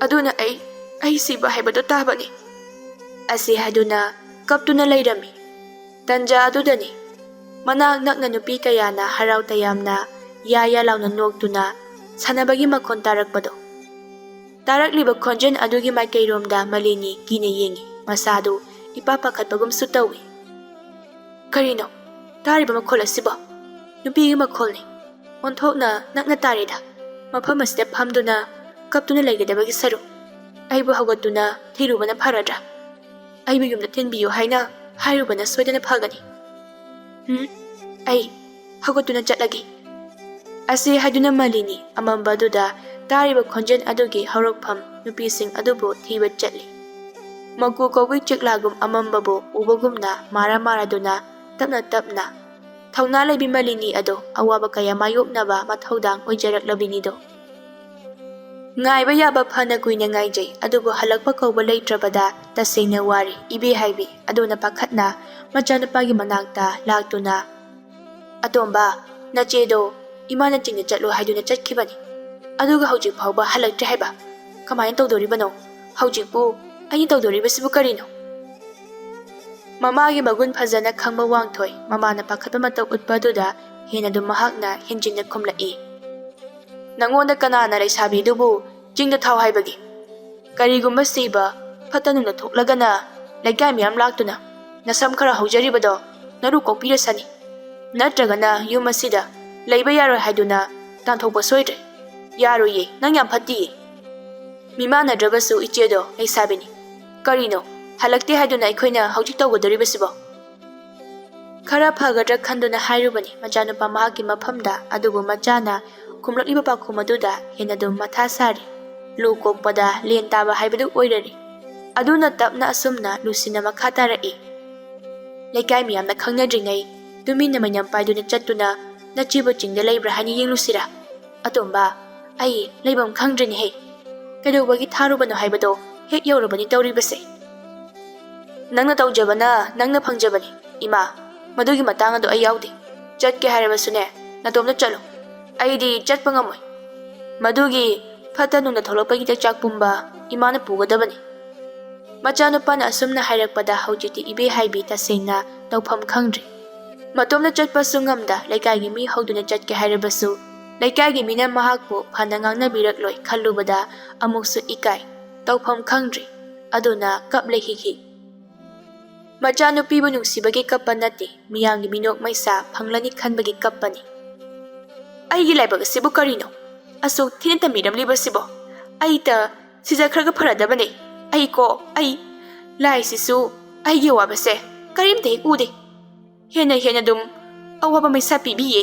ꯑꯗꯨꯅ ꯑꯩ, ꯑꯩ ꯁꯤꯕ ꯍꯥꯏꯕꯗꯨ ꯇꯥꯕꯅꯤ" ꯑꯁꯤ ꯍꯥꯏꯗꯨꯅ ꯀꯞꯇꯨꯅ ꯂꯩꯔꯝꯃꯤ꯫ ꯇꯟꯖꯥ ꯑꯗꯨꯗꯅꯤ ꯃꯅꯥꯛ ꯅꯛꯅ ꯅꯨꯄꯤ ꯀꯌꯥꯅ ꯍꯔꯥꯎ ꯇꯌꯥꯝꯅ ꯌꯥ ꯌꯥ ꯂꯥꯎꯅ ꯅꯣꯛꯇꯨꯅ ꯁꯥꯟꯅꯕꯒꯤ ꯃꯈꯣꯟ ꯇꯥꯔꯛꯄꯗꯣ꯫ ꯇꯥꯔꯛꯂꯤꯕ ꯈꯣꯟꯖꯦꯜ ꯑꯗꯨꯒꯤ ꯃꯥꯏꯀꯩꯔꯣꯝꯗ ꯃꯂꯤꯅꯤ ꯀꯤꯅ ꯌꯦꯡꯉꯤ꯫ ꯃꯁꯥꯗꯨ ꯏꯄꯥ ꯄꯥꯈꯠꯄꯒꯨꯝꯁꯨ ꯇꯧꯏ꯫ "ꯀꯔꯤꯅꯣ ꯇꯥꯔꯤꯕ ꯃꯈꯣꯜ ꯑꯁꯤꯕꯣ? ꯅꯨꯄꯤꯒꯤ ꯃꯈꯣꯜꯅꯤ꯫ ꯑꯣꯟꯊꯣꯛꯅ ꯅꯛꯅ ꯇꯥꯔꯦꯗ꯫ ꯃꯐꯝ ꯑꯁꯤꯗ ꯐꯝꯗꯨꯅ ꯀꯞꯇꯨꯅ ꯂꯩꯒꯗꯕꯒꯤ ꯁꯔꯨꯛ ꯑꯩꯕꯨ ꯍꯧꯒꯠꯇꯨꯅ ꯊꯤꯔꯨꯕꯅ ꯐꯔꯗ꯭ꯔꯥ? ꯑꯩꯕꯨ ꯌꯨꯝꯗ ꯊꯤꯟꯕꯤꯌꯨ ꯍꯥꯏꯅ ꯍꯥꯏꯔꯨꯕꯅ ꯁꯣꯏꯗꯅ ꯐꯒꯅꯤ꯫ ꯎꯝ, ꯑꯩ ꯍꯧꯒꯠꯇꯨꯅ ꯆꯠꯂꯒꯦ" ꯑꯁꯤ ꯍꯥꯏꯗꯨꯅ ꯃꯂꯤꯅꯤ ꯑꯃꯝꯕ ꯑꯗꯨꯗ ꯇꯥꯔꯤꯕ ꯈꯣꯟꯖꯦꯜ ꯑꯗꯨꯒꯤ ꯍꯧꯔꯛꯐꯝ ꯅꯨꯄꯤꯁꯤꯡ ꯑꯗꯨꯕꯨ ꯊꯤꯕ ꯆꯠꯂꯤ꯫ ꯃꯀꯨ ꯀꯧꯕꯤ ꯆꯦꯛꯂꯥꯒꯨꯝ ꯑꯃꯝꯕꯕꯨ ꯎꯕꯒꯨꯝꯅ ꯃꯥꯔꯥ ꯃꯥꯔꯥꯗꯨꯅ ꯇꯞꯅ ꯇꯞꯅ ꯊꯧꯅꯥ ꯂꯩꯕꯤ ꯃꯂꯤꯅꯤ ꯑꯗꯣ ꯑꯋꯥꯕ ꯀꯌꯥ ꯃꯥꯌꯣꯛꯅꯕ ꯃꯊꯧꯗꯥꯡ ꯑꯣꯏꯖꯔꯛꯂꯕꯤꯅꯤꯗꯣ꯫ ꯉꯥꯏꯕ ꯌꯥꯕ ꯐꯅ ꯀꯨꯏꯅ ꯉꯥꯏꯖꯩ, ꯑꯗꯨꯕꯨ ꯍꯜꯂꯛꯄ ꯀꯧꯕ ꯂꯩꯇ꯭ꯔꯕꯗ ꯇꯁꯦꯡꯅ ꯋꯥꯔꯦ ꯏꯕꯦ ꯍꯥꯏꯕꯤ ꯑꯗꯨꯅ ꯄꯥꯈꯠꯅ ꯃꯆꯥꯅꯨꯄꯥꯒꯤ ꯃꯅꯥꯛꯇ ꯂꯥꯛꯇꯨꯅ, "ꯑꯇꯣꯝꯕ, ꯅꯆꯦꯗꯣ ꯏꯃꯥꯅ ꯆꯤꯡꯗ ꯆꯠꯂꯣ ꯍꯥꯏꯗꯨꯅ ꯆꯠꯈꯤꯕꯅꯤ, ꯑꯗꯨꯒ ꯍꯧꯖꯤꯛ ꯐꯥꯎꯕ ꯍꯜꯂꯛꯇ꯭ꯔꯦ ꯍꯥꯏꯕ꯫ ꯀꯃꯥꯏꯅ ꯇꯧꯗꯣꯔꯤꯕꯅꯣ? ꯍꯧꯖꯤꯛꯄꯨ ꯑꯩꯅ ꯇꯧꯗꯣꯔꯤꯕꯁꯤꯕꯨ ꯀꯔꯤꯅꯣ?" ꯃꯃꯥꯒꯤ ꯃꯒꯨꯟ ꯐꯖꯅ ꯈꯪꯕ ꯋꯥꯡꯊꯣꯏ ꯃꯃꯥꯅ ꯄꯥꯈꯠꯄ ꯃꯇꯧ ꯎꯠꯄ ꯑꯗꯨꯗ ꯍꯦꯟꯅ ꯑꯗꯨꯝ ꯃꯍꯥꯛꯅ ꯍꯦꯟꯖꯤꯟꯅ ꯈꯨꯝꯂꯛꯏ, "ꯅꯉꯣꯟꯗ ꯀꯅꯥꯅ ꯂꯩꯁꯥꯕꯤꯗꯨꯕꯨ ꯆꯤꯡꯗ ꯊꯥꯎ ꯍꯥꯏꯕꯒꯦ? ꯀꯔꯤꯒꯨꯝꯕ ꯁꯤꯕ ꯐꯠꯇ ꯅꯨꯡꯗ ꯊꯣꯛꯂꯒꯅ ꯂꯩꯀꯥꯏ ꯃꯤꯌꯥꯝ ꯂꯥꯛꯇꯨꯅ ꯅꯁꯝ ꯈꯔ ꯍꯧꯖꯔꯤꯕꯗꯣ ꯅꯔꯨ ꯀꯣꯛꯄꯤꯔꯁꯅꯤ꯫ ꯅꯠꯇ꯭ꯔꯒꯅ ꯌꯨꯝ ꯑꯁꯤꯗ ꯂꯩꯕ ꯌꯥꯔꯣꯏ ꯍꯥꯏꯗꯨꯅ ꯇꯥꯟꯊꯣꯛꯄ ꯁꯣꯏꯗ꯭ꯔꯦ꯫ ꯌꯥꯔꯣꯏꯌꯦ, ꯅꯪ ꯌꯥꯝ ꯐꯠꯇꯤꯌꯦ꯫ ꯃꯤꯃꯥꯟꯅꯗ꯭ꯔꯕꯁꯨ ꯏꯆꯦꯗꯣ ꯂꯩꯁꯥꯕꯤꯅꯤ꯫ ꯀꯔꯤꯅꯣ, ꯍꯜꯂꯛꯇꯦ ꯍꯥꯏꯗꯨꯅ ꯑꯩꯈꯣꯏꯅ ꯍꯧꯖꯤꯛ ꯇꯧꯒꯗꯧꯔꯤꯕꯁꯤꯕꯣ? ꯈꯔ ꯐꯒꯗ꯭ꯔꯥ ꯈꯟꯗꯨꯅ ꯍꯥꯏꯔꯨꯕꯅꯤ ꯃꯆꯥꯅꯨꯄꯥ ꯃꯍꯥꯛꯀꯤ ꯃꯐꯝꯗ, ꯑꯗꯨꯕꯨ ꯃꯆꯥꯅ ꯈꯨꯝꯂꯛꯂꯤꯕ ꯄꯥꯎꯈꯨꯝ ꯑꯗꯨꯗ ꯍꯦꯟꯅ ꯑꯗꯨꯝ ꯃꯊꯥ ꯁꯥꯔꯤ꯫ ꯂꯨ ꯀꯣꯛꯄꯗ ꯂꯦꯟ ꯇꯥꯕ ꯍꯥꯏꯕꯗꯨ ꯑꯣꯏꯔꯔꯤ꯫ ꯑꯗꯨꯅ ꯇꯞꯅ ꯑꯁꯨꯝꯅ ꯂꯨꯁꯤꯅ ꯃꯈꯥ ꯇꯥꯔꯛꯏ꯫ ꯂꯩꯀꯥꯏ ꯃꯤꯌꯥꯝꯅ ꯈꯪꯅꯗ꯭ꯔꯤꯉꯩ ꯇꯨꯃꯤꯟꯅ ꯃꯩꯅꯝ ꯄꯥꯏꯗꯨꯅ ꯆꯠꯇꯨꯅ ꯅꯆꯦꯕꯨ ꯆꯤꯡꯗ ꯂꯩꯕ꯭ꯔꯥ ꯍꯥꯏꯅ ꯌꯦꯡꯂꯨꯁꯤꯔꯥ? ꯑꯇꯣꯝꯕ, ꯑꯩ ꯂꯩꯐꯝ ꯈꯪꯗ꯭ꯔꯤꯅꯦꯍꯦ꯫ ꯀꯩꯗꯧꯕꯒꯤ ꯊꯥꯔꯨꯕꯅꯣ ꯍꯥꯏꯕꯗꯣ ꯍꯦꯛ ꯌꯧꯔꯕꯅꯤ ꯇꯧꯔꯤꯕꯁꯦ꯫ ꯅꯪꯅ ꯇꯧꯖꯕꯅ ꯅꯪꯅ ꯐꯪꯖꯕꯅꯤ꯫ ꯏꯃꯥ, ꯃꯗꯨꯒꯤ ꯃꯇꯥꯡ ꯑꯗꯨ ꯑꯩ ꯌꯥꯎꯗꯦ꯫ ꯆꯠꯀꯦ ꯍꯥꯏꯔꯕꯁꯨꯅꯦ, ꯅꯇꯣꯝꯇ ꯆꯠꯂꯨ꯫ ꯑꯩꯗꯤ ꯆꯠꯄ ꯉꯝꯃꯣꯏ꯫ ꯃꯗꯨꯒꯤ ꯐꯠꯇ ꯅꯨꯡꯗ ꯊꯣꯛꯂꯛꯄꯒꯤ ꯆꯩꯆꯥꯛ ꯄꯨꯝꯕ ꯏꯃꯥꯅ ꯄꯨꯒꯗꯕꯅꯤ꯫ ꯃꯆꯥꯅꯨꯄꯥꯅ ꯑꯁꯨꯝꯅ ꯍꯥꯏꯔꯛꯄꯗ ꯍꯧꯖꯤꯛꯇꯤ ꯏꯕꯦ ꯍꯥꯏꯕꯤ ꯇꯁꯦꯡꯅ ꯇꯧꯐꯝ ꯈꯪꯗ꯭ꯔꯦ꯫ ꯃꯇꯣꯝꯇ ꯆꯠꯄꯁꯨ ꯉꯝꯗ ꯂꯩꯀꯥꯏꯒꯤ ꯃꯤ ꯍꯧꯗꯨꯅ ꯆꯠꯀꯦ ꯍꯥꯏꯔꯕꯁꯨ ꯂꯩꯀꯥꯏꯒꯤ ꯃꯤꯅ ꯃꯍꯥꯛꯄꯨ ꯐꯅ ꯉꯥꯡꯅꯕꯤꯔꯛꯂꯣꯏ ꯈꯜꯂꯨꯕꯗ ꯑꯃꯨꯛꯁꯨ ꯏꯀꯥꯏ꯫ ꯇꯧꯐꯝ ꯈꯪꯗ꯭ꯔꯦ꯫ ꯑꯗꯨꯅ ꯀꯞꯂꯦ ꯍꯤꯛ ꯍꯤꯛ꯫ ꯃꯆꯥꯅꯨꯄꯤꯕꯨ ꯅꯨꯡꯁꯤꯕꯒꯤ ꯀꯞꯄ ꯅꯠꯇꯦ, ꯃꯤꯌꯥꯝꯒꯤ ꯃꯤꯅꯣꯛ ꯃꯩꯁꯥ ꯐꯪꯂꯅꯤ ꯈꯟꯕꯒꯤ ꯀꯞꯄꯅꯤ꯫ ꯑꯩꯒꯤ ꯂꯥꯏꯕꯛ ꯑꯁꯤꯕꯨ ꯀꯔꯤꯅꯣ? ꯑꯁꯨꯛ ꯊꯤꯅ ꯇꯝꯕꯤꯔꯝꯂꯤꯕꯁꯤꯕꯣ? ꯑꯩꯇ ꯁꯤꯖꯈ꯭ꯔꯒ ꯐꯔꯗꯕꯅꯦ꯫ ꯑꯩ ꯀꯣ, ꯑꯩ, ꯂꯥꯏꯁꯤꯁꯨ ꯑꯩꯒꯤ ꯑꯋꯥꯕꯁꯦ ꯀꯔꯤꯝꯇ ꯍꯦꯛ ꯎꯗꯦ꯫ ꯍꯦꯟꯅ ꯍꯦꯟꯅ ꯑꯗꯨꯝ ꯑꯋꯥꯕ ꯃꯩꯁꯥ ꯄꯤꯕꯤꯌꯦ꯫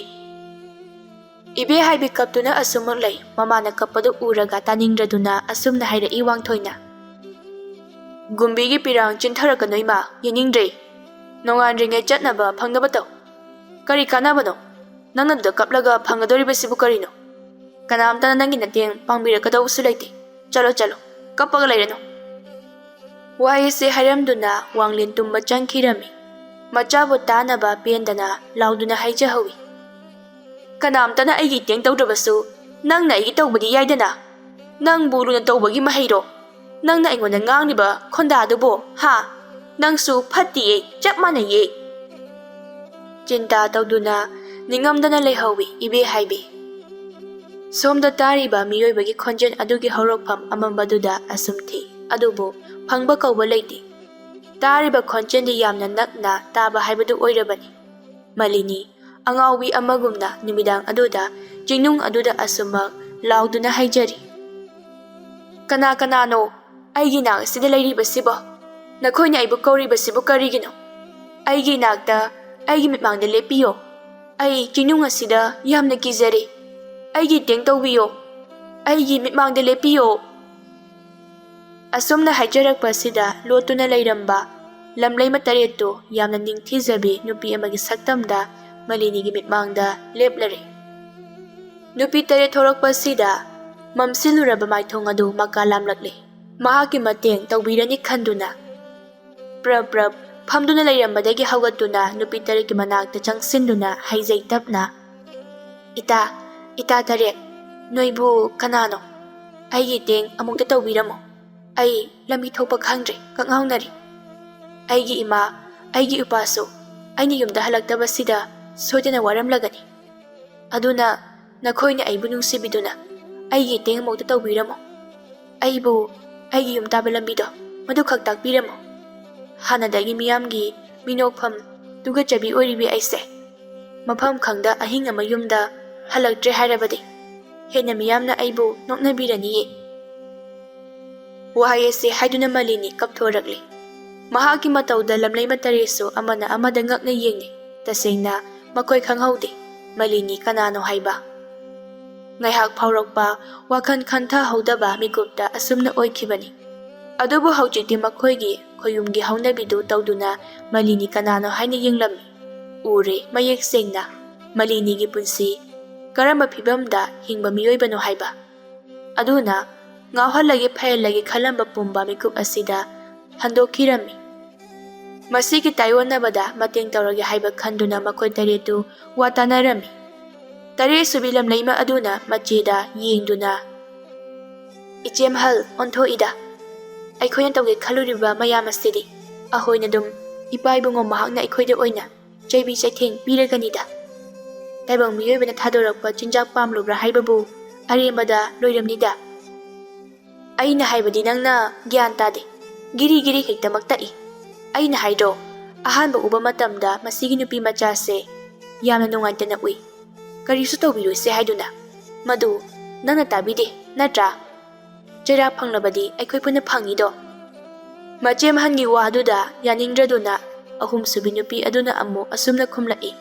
ꯏꯕꯦ ꯍꯥꯏꯕꯤ ꯀꯞꯇꯨꯅ ꯑꯁꯨꯝꯃꯛ ꯂꯩ꯫ ꯃꯃꯥꯅ ꯀꯞꯄꯗꯨ ꯎꯔꯒ ꯇꯥꯅꯤꯡꯗ꯭ꯔꯗꯨꯅ ꯑꯁꯨꯝꯅ ꯍꯥꯏꯔꯛꯏ ꯋꯥꯡꯊꯣꯏꯅ꯫ ꯒꯨꯝꯕꯤꯒꯤ ꯄꯤꯔꯥꯡ ꯆꯤꯟꯊꯔꯛꯀꯅꯨ ꯏꯃꯥ, ꯌꯦꯡꯅꯤꯡꯗ꯭ꯔꯦ꯫ ꯅꯣꯡꯉꯥꯟꯗ꯭ꯔꯤꯉꯩ ꯆꯠꯅꯕ ꯐꯪꯅꯕ ꯇꯧ꯫ ꯀꯔꯤ ꯀꯥꯟꯅꯕꯅꯣ? ꯅꯪꯅ ꯑꯗꯨꯗ ꯀꯞꯂꯒ ꯐꯪꯒꯗꯧꯔꯤꯕꯁꯤꯕꯨ ꯀꯔꯤꯅꯣ? ꯀꯅꯥꯝꯇꯅ ꯅꯪꯒꯤ ꯃꯇꯦꯡ ꯄꯥꯡꯕꯤꯔꯛꯀꯗꯧꯕꯁꯨ ꯂꯩꯇꯦ꯫ ꯆꯠꯂꯣ, ꯆꯠꯂꯣ, ꯀꯞꯄꯒ ꯂꯩꯔꯅꯨ꯫ ꯋꯥꯍꯩꯁꯦ ꯍꯥꯏꯔꯝꯗꯨꯅ ꯋꯥꯡꯂꯦꯟ ꯇꯨꯝꯕ ꯆꯪꯈꯤꯔꯝꯃꯤ꯫ ꯃꯆꯥꯕꯨ ꯇꯥꯅꯕ ꯄꯦꯟꯗꯅ ꯂꯥꯎꯗꯨꯅ ꯍꯥꯏꯖꯍꯧꯏ꯫ ꯀꯅꯥꯝꯇꯅ ꯑꯩꯒꯤ ꯃꯇꯦꯡ ꯇꯧꯗ꯭ꯔꯕꯁꯨ ꯅꯪꯅ ꯑꯩꯒꯤ ꯇꯧꯕꯗꯤ ꯌꯥꯏꯗꯅ꯫ ꯅꯪꯕꯨ ꯂꯨꯅ ꯇꯧꯕꯒꯤ ꯃꯍꯩꯔꯣ? ꯅꯪꯅ ꯑꯩꯉꯣꯟꯗ ꯉꯥꯡꯂꯤꯕ ꯈꯣꯟꯗꯥꯗꯨꯕꯣ, ꯍꯥ? ꯅꯪꯁꯨ ꯐꯠꯇꯤꯌꯦ, ꯆꯞ ꯃꯥꯟꯅꯩꯌꯦ꯫ ꯆꯤꯟꯇꯥ ꯇꯧꯗꯨꯅ ꯅꯤꯡꯉꯝꯗꯅ ꯂꯩꯍꯧꯏ ꯏꯕꯦ ꯍꯥꯏꯕꯤ꯫ ꯁꯣꯝꯗ ꯇꯥꯔꯤꯕ ꯃꯤꯑꯣꯏꯕꯒꯤ ꯈꯣꯟꯖꯦꯜ ꯑꯗꯨꯒꯤ ꯍꯧꯔꯛꯐꯝ ꯑꯃꯝꯕꯗꯨꯗ ꯑꯁꯨꯝ ꯊꯤ, ꯑꯗꯨꯕꯨ ꯐꯪꯕ ꯀꯧꯕ ꯂꯩꯇꯦ꯫ ꯇꯥꯔꯤꯕ ꯈꯣꯟꯖꯦꯜꯗꯤ ꯌꯥꯝꯅ ꯅꯛꯅ ꯇꯥꯕ ꯍꯥꯏꯕꯗꯨ ꯑꯣꯏꯔꯕꯅꯤ꯫ ꯃꯂꯤꯅꯤ, ꯑꯉꯥꯎꯕꯤ ꯑꯃꯒꯨꯝꯅ ꯅꯨꯃꯤꯗꯥꯡ ꯑꯗꯨꯗ ꯆꯤꯡꯅꯨꯡ ꯑꯗꯨꯗ ꯑꯁꯨꯝꯃꯛ ꯂꯥꯎꯗꯨꯅ ꯍꯥꯏꯖꯔꯤ, "ꯀꯅꯥ ꯀꯅꯥꯅꯣ ꯑꯩꯒꯤ ꯅꯥꯛ ꯑꯁꯤꯗ ꯂꯩꯔꯤꯕꯁꯤꯕꯣ? ꯅꯈꯣꯏꯅ ꯑꯩꯕꯨ ꯀꯧꯔꯤꯕꯁꯤꯕꯨ ꯀꯔꯤꯒꯤꯅꯣ? ꯑꯩꯒꯤ ꯏꯅꯥꯛꯇ, ꯑꯩꯒꯤ ꯃꯤꯠꯃꯥꯡꯗ ꯂꯦꯞꯄꯤꯌꯣ꯫ ꯑꯩ ꯆꯤꯡꯅꯨꯡ ꯑꯁꯤꯗ ꯌꯥꯝꯅ ꯀꯤꯖꯔꯦ꯫ ꯑꯩꯒꯤ ꯃꯇꯦꯡ ꯇꯧꯕꯤꯌꯣ꯫ ꯑꯩꯒꯤ ꯃꯤꯠꯃꯥꯡꯗ ꯂꯦꯞꯄꯤꯌꯣ"꯫ ꯑꯁꯨꯝꯅ ꯍꯥꯏꯖꯔꯛꯄ ꯑꯁꯤꯗ ꯂꯣꯠꯇꯨꯅ ꯂꯩꯔꯝꯕ ꯂꯝꯂꯩꯃ ꯇꯔꯦꯠꯇꯨ ꯌꯥꯝꯅ ꯅꯤꯡꯊꯤꯖꯕꯤ ꯅꯨꯄꯤ ꯑꯃꯒꯤ ꯁꯛꯇꯝꯗ ꯃꯂꯤꯅꯤꯒꯤ ꯃꯤꯠꯃꯥꯡꯗ ꯂꯦꯞꯂꯔꯦ꯫ ꯅꯨꯄꯤ ꯇꯔꯦꯠ ꯊꯣꯔꯛꯄ ꯑꯁꯤꯗ ꯃꯝꯁꯤꯜꯂꯨꯔꯕ ꯃꯥꯏꯊꯣꯡ ꯑꯗꯨ ꯃꯀꯥ ꯂꯥꯝꯂꯛꯂꯦ꯫ ꯃꯍꯥꯛꯀꯤ ꯃꯇꯦꯡ ꯇꯧꯕꯤꯔꯅꯤ ꯈꯟꯗꯨꯅ ꯄ꯭ꯔꯞ ꯄ꯭ꯔꯞ ꯐꯝꯗꯨꯅ ꯂꯩꯔꯝꯕꯗꯒꯤ ꯍꯧꯒꯠꯇꯨꯅ ꯅꯨꯄꯤ ꯇꯔꯦꯠꯀꯤ ꯃꯅꯥꯛꯇ ꯆꯪꯁꯤꯟꯗꯨꯅ ꯍꯥꯏꯖꯩ ꯇꯞꯅ, "ꯏꯇꯥ, ꯏꯇꯥ ꯇꯔꯦꯠ, ꯅꯣꯏꯕꯨ ꯀꯅꯥꯅꯣ? ꯑꯩꯒꯤ ꯃꯇꯦꯡ ꯑꯃꯨꯛꯇ ꯇꯧꯕꯤꯔꯝꯃꯣ꯫ ꯑꯩ ꯂꯝꯕꯤ ꯊꯣꯛꯄ ꯈꯪꯗ꯭ꯔꯦ, ꯀꯛꯉꯥꯎꯅꯔꯦ꯫ ꯑꯩꯒꯤ ꯏꯃꯥ, ꯑꯩꯒꯤ ꯏꯄꯥꯁꯨ ꯑꯩꯅ ꯌꯨꯝꯗ ꯍꯜꯂꯛꯇꯕꯁꯤꯗ ꯁꯣꯏꯗꯅ ꯋꯥꯔꯝꯂꯒꯅꯤ꯫ ꯑꯗꯨꯅ ꯅꯈꯣꯏꯅ ꯑꯩꯕꯨ ꯅꯨꯡꯁꯤꯕꯤꯗꯨꯅ ꯑꯩꯒꯤ ꯃꯇꯦꯡ ꯑꯃꯨꯛꯇ ꯇꯧꯕꯤꯔꯝꯃꯣ꯫ ꯑꯩꯕꯨ ꯑꯩꯒꯤ ꯌꯨꯝ ꯇꯥꯕ ꯂꯝꯕꯤꯗꯣ ꯃꯗꯨꯈꯛ ꯇꯥꯛꯄꯤꯔꯝꯃꯣ꯫ ꯍꯥꯟꯅꯗꯒꯤ ꯃꯤꯌꯥꯝꯒꯤ ꯃꯤꯅꯣꯛꯐꯝ, ꯇꯨꯀꯠꯆꯕꯤ ꯑꯣꯏꯔꯤꯕꯤ ꯑꯩꯁꯦ ꯃꯐꯝ ꯈꯪꯗ ꯑꯍꯤꯡ ꯑꯃ ꯌꯨꯝꯗ ꯍꯜꯂꯛꯇ꯭ꯔꯦ ꯍꯥꯏꯔꯕꯗꯤ ꯍꯦꯟꯅ ꯃꯤꯌꯥꯝꯅ ꯑꯩꯕꯨ ꯅꯣꯛꯅꯕꯤꯔꯅꯤꯌꯦ"꯫ ꯋꯥꯍꯩ ꯑꯁꯤ ꯍꯥꯏꯗꯨꯅ ꯃꯂꯤꯅꯤ ꯀꯞꯊꯣꯔꯛꯂꯤ꯫ ꯃꯍꯥꯛꯀꯤ ꯃꯇꯧꯗ ꯂꯝꯂꯩꯃ ꯇꯔꯦꯠꯁꯨ ꯑꯃꯅ ꯑꯃꯗ ꯉꯛꯅ ꯌꯦꯡꯅꯩ꯫ ꯇꯁꯦꯡꯅ ꯃꯈꯣꯏ ꯈꯪꯍꯧꯗꯦ ꯃꯂꯤꯅꯤ ꯀꯅꯥꯅꯣ ꯍꯥꯏꯕ꯫ ꯉꯥꯏꯍꯥꯛ ꯐꯥꯎꯔꯛꯄ ꯋꯥꯈꯜ ꯈꯟꯊꯍꯧꯗꯕ ꯃꯤꯀꯨꯞꯇ ꯑꯁꯨꯝꯅ ꯑꯣꯏꯈꯤꯕꯅꯤ꯫ ꯑꯗꯨꯕꯨ ꯍꯧꯖꯤꯛꯇꯤ ꯃꯈꯣꯏꯒꯤ ꯈꯣꯌꯨꯝꯒꯤ ꯍꯧꯅꯕꯤꯗꯨ ꯇꯧꯗꯨꯅ ꯃꯂꯤꯅꯤ ꯀꯅꯥꯅꯣ ꯍꯥꯏꯅ ꯌꯦꯡꯂꯝꯃꯤ꯫ ꯎꯔꯦ ꯃꯌꯦꯛ ꯁꯦꯡꯅ ꯃꯂꯤꯅꯤꯒꯤ ꯄꯨꯟꯁꯤ ꯀꯔꯝꯕ ꯐꯤꯕꯝꯗ ꯍꯤꯡꯕ ꯃꯤꯑꯣꯏꯕꯅꯣ ꯍꯥꯏꯕ꯫ ꯑꯗꯨꯅ ꯉꯥꯎꯍꯜꯂꯒꯦ ꯐꯩꯍꯜꯂꯒꯦ ꯈꯜꯂꯝꯕ ꯄꯨꯝꯕ ꯃꯤꯀꯨꯞ ꯑꯁꯤꯗ ꯍꯟꯗꯣꯛꯈꯤꯔꯝꯃꯤ꯫ ꯃꯁꯤꯒꯤ ꯇꯥꯏꯑꯣꯟꯅꯕꯗ ꯃꯇꯦꯡ ꯇꯧꯔꯒꯦ ꯍꯥꯏꯕ ꯈꯟꯗꯨꯅ ꯃꯈꯣꯏ ꯇꯔꯦꯠꯇꯨ ꯋꯥ ꯇꯥꯅꯔꯝꯃꯤ꯫ ꯇꯔꯦꯠꯁꯨꯕꯤ ꯂꯝꯂꯩꯃ ꯑꯗꯨꯅ ꯃꯆꯦꯗ ꯌꯦꯡꯗꯨꯅ, "ꯏꯆꯦꯝꯍꯜ, ꯑꯣꯟꯊꯣꯛꯏꯗ꯫ ꯑꯩꯈꯣꯏꯅ ꯇꯧꯒꯦ ꯈꯜꯂꯨꯔꯤꯕ ꯃꯌꯥꯝ ꯑꯁꯤꯗꯤ ꯑꯩꯈꯣꯏꯅ ꯑꯗꯨꯝ ꯏꯄꯥ ꯏꯕꯨꯡꯉꯣ ꯃꯍꯥꯛꯅ ꯑꯩꯈꯣꯏꯗ ꯑꯣꯏꯅ ꯆꯩꯕꯤ ꯆꯩꯊꯦꯡ ꯄꯤꯔꯒꯅꯤꯗ꯫ ꯇꯥꯏꯕꯪ ꯃꯤꯑꯣꯏꯕꯅ ꯊꯥꯗꯣꯔꯛꯄ ꯆꯤꯟꯖꯥꯛ ꯄꯥꯝꯂꯨꯕ꯭ꯔꯥ ꯍꯥꯏꯕꯕꯨ ꯑꯔꯦꯝꯕꯗ ꯂꯣꯏꯔꯝꯅꯤꯗ"꯫ ꯑꯩꯅ ꯍꯥꯏꯕꯗꯤ ꯅꯪꯅ ꯒ꯭ꯌꯥꯟ ꯇꯥꯗꯦ꯫ ꯒꯤꯔꯤ ꯒꯤꯔꯤ ꯍꯦꯛꯇꯃꯛ ꯇꯛꯏ꯫ ꯑꯩꯅ ꯍꯥꯏꯗ꯭ꯔꯣ, ꯑꯍꯥꯟꯕ ꯎꯕ ꯃꯇꯝꯗ ꯃꯁꯤꯒꯤ ꯅꯨꯄꯤ ꯃꯆꯥꯁꯦ ꯌꯥꯝꯅ ꯅꯨꯡꯉꯥꯏꯇꯅ ꯎꯏ꯫ ꯀꯔꯤꯁꯨ ꯇꯧꯕꯤꯔꯣꯏꯁꯦ ꯍꯥꯏꯗꯨꯅ꯫ ꯃꯗꯨ ꯅꯪꯅ ꯇꯥꯕꯤꯗꯦ, ꯅꯠꯇ꯭ꯔꯥ? ꯆꯩꯔꯥꯛ ꯐꯪꯂꯕꯗꯤ ꯑꯩꯈꯣꯏ ꯄꯨꯟꯅ ꯐꯪꯉꯤꯗꯣ꯫ ꯃꯆꯦꯝꯍꯟꯒꯤ ꯋꯥꯗꯨꯗ ꯌꯥꯅꯤꯡꯗ꯭ꯔꯗꯨꯅ ꯑꯍꯨꯝꯁꯨꯕꯤ ꯅꯨꯄꯤ ꯑꯗꯨꯅ ꯑꯃꯨꯛ ꯑꯁꯨꯝꯅ ꯈꯨꯝꯂꯛꯏ꯫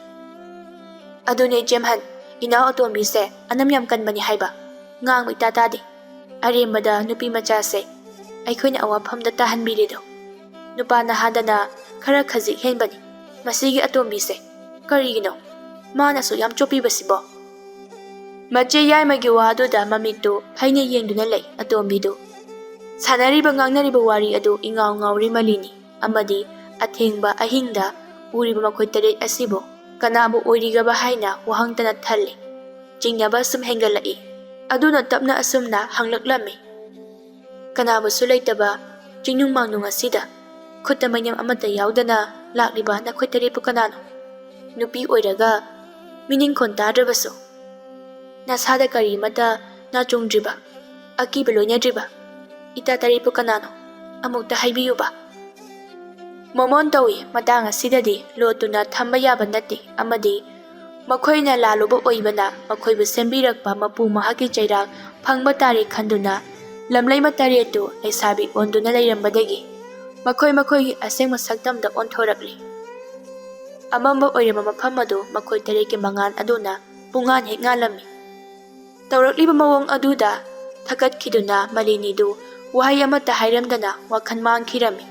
ꯑꯗꯨꯅꯦ ꯏꯆꯦꯝꯍꯟ, ꯏꯅꯥꯎ ꯑꯇꯣꯝꯕꯤꯁꯦ ꯑꯅꯝ ꯌꯥꯝ ꯀꯟꯕꯅꯤ ꯍꯥꯏꯕ, ꯉꯥꯡꯕ ꯏꯇꯥ ꯇꯥꯗꯦ꯫ ꯑꯔꯦꯝꯕꯗ ꯅꯨꯄꯤ ꯃꯆꯥꯁꯦ ꯑꯩꯈꯣꯏꯅ ꯑꯋꯥꯐꯝꯗ ꯇꯥꯍꯟꯕꯤꯔꯦꯗꯣ꯫ ꯅꯨꯄꯥ ꯅꯍꯥꯗꯅ ꯈꯔ ꯈꯖꯤꯛ ꯍꯦꯟꯕꯅꯤ ꯃꯁꯤꯒꯤ ꯑꯇꯣꯝꯕꯤꯁꯦ꯫ ꯀꯔꯤꯒꯤꯅꯣ ꯃꯥꯅꯁꯨ ꯌꯥꯝ ꯆꯣꯞꯄꯤꯕꯁꯤꯕꯣ? ꯃꯆꯦ ꯌꯥꯏꯃꯒꯤ ꯋꯥꯗꯨꯗ ꯃꯃꯤꯠꯇꯨ ꯐꯩꯅ ꯌꯦꯡꯗꯨꯅ ꯂꯩ ꯑꯇꯣꯝꯕꯤꯗꯨ꯫ ꯁꯥꯟꯅꯔꯤꯕ ꯉꯥꯡꯅꯔꯤꯕ ꯋꯥꯔꯤ ꯑꯗꯨ ꯏꯉꯥꯎ ꯉꯥꯎꯔꯤ ꯃꯂꯤꯅꯤ ꯑꯃꯗꯤ ꯑꯊꯦꯡꯕ ꯑꯍꯤꯡꯗ ꯎꯔꯤꯕ ꯃꯈꯣꯏ ꯇꯔꯦꯠ ꯑꯁꯤꯕꯨ ꯀꯅꯥꯕꯨ ꯑꯣꯏꯔꯤꯒꯕ ꯍꯥꯏꯅ ꯋꯥꯍꯪꯇꯅ ꯊꯜꯂꯤ꯫ ꯆꯤꯡꯅꯕ ꯁꯨꯝ ꯍꯦꯟꯒꯠꯂꯛꯏ꯫ ꯑꯗꯨꯅ ꯇꯞꯅ ꯑꯁꯨꯝꯅ ꯍꯪꯂꯛꯂꯝꯃꯤ꯫ ꯀꯅꯥꯕꯨꯁꯨ ꯂꯩꯇꯕ ꯆꯤꯡꯅꯨꯡ ꯃꯥꯡꯅꯨꯡ ꯑꯁꯤꯗ ꯈꯨꯠꯇ ꯃꯩꯅꯝ ꯑꯃꯠꯇ ꯌꯥꯎꯗꯅ ꯂꯥꯛꯂꯤꯕ ꯅꯈꯣꯏ ꯇꯔꯦꯠꯄꯨ ꯀꯅꯥꯅꯣ? ꯅꯨꯄꯤ ꯑꯣꯏꯔꯒ ꯃꯤꯅꯤꯡꯈꯣꯟ ꯇꯥꯗ꯭ꯔꯕꯁꯨ ꯅꯁꯥꯗ ꯀꯔꯤ ꯑꯃꯠꯇ ꯅꯥꯆꯣꯡꯗ꯭ꯔꯤꯕ, ꯑꯀꯤꯕ ꯂꯣꯏꯅꯗ꯭ꯔꯤꯕ ꯏꯇꯥ ꯇꯔꯦꯠꯄꯨ ꯀꯅꯥꯅꯣ? ꯑꯃꯨꯛꯇ ꯍꯥꯏꯕꯤꯌꯨꯕ꯫ ꯃꯣꯃꯣꯟ ꯇꯧꯏ, ꯃꯇꯥꯡ ꯑꯁꯤꯗꯗꯤ ꯂꯣꯠꯇꯨꯅ ꯊꯝꯕ ꯌꯥꯕ ꯅꯠꯇꯦ ꯑꯃꯗꯤ ꯃꯈꯣꯏꯅ ꯂꯥꯜꯂꯨꯕ ꯑꯣꯏꯕꯅ ꯃꯈꯣꯏꯕꯨ ꯁꯦꯝꯕꯤꯔꯛꯄ ꯃꯄꯨ ꯃꯍꯥꯛꯀꯤ ꯆꯩꯔꯥꯛ ꯐꯪꯕ ꯇꯥꯔꯦ ꯈꯟꯗꯨꯅ ꯂꯝꯂꯩꯃ ꯇꯔꯦꯠꯇꯨ ꯂꯩꯁꯥꯕꯤ ꯑꯣꯟꯗꯨꯅ ꯂꯩꯔꯝꯕꯗꯒꯤ ꯃꯈꯣꯏ ꯃꯈꯣꯏꯒꯤ ꯑꯁꯦꯡꯕ ꯁꯛꯇꯝꯗ ꯑꯣꯟꯊꯣꯔꯛꯂꯤ꯫ ꯑꯃꯝꯕ ꯑꯣꯏꯔꯝꯕ ꯃꯐꯝ ꯑꯗꯨ ꯃꯈꯣꯏ ꯇꯔꯦꯠꯀꯤ ꯃꯉꯥꯜ ꯑꯗꯨꯅ ꯄꯨꯡꯉꯥꯟ ꯍꯦꯛ ꯉꯥꯜꯂꯝꯃꯤ꯫ ꯇꯧꯔꯛꯂꯤꯕ ꯃꯑꯣꯡ ꯑꯗꯨꯗ ꯊꯀꯠꯈꯤꯗꯨꯅ ꯃꯂꯤꯅꯤꯗꯨ ꯋꯥꯍꯩ ꯑꯃꯠꯇ ꯍꯥꯏꯔꯝꯗꯅ ꯋꯥꯈꯜ ꯃꯥꯡꯈꯤꯔꯝꯃꯤ꯫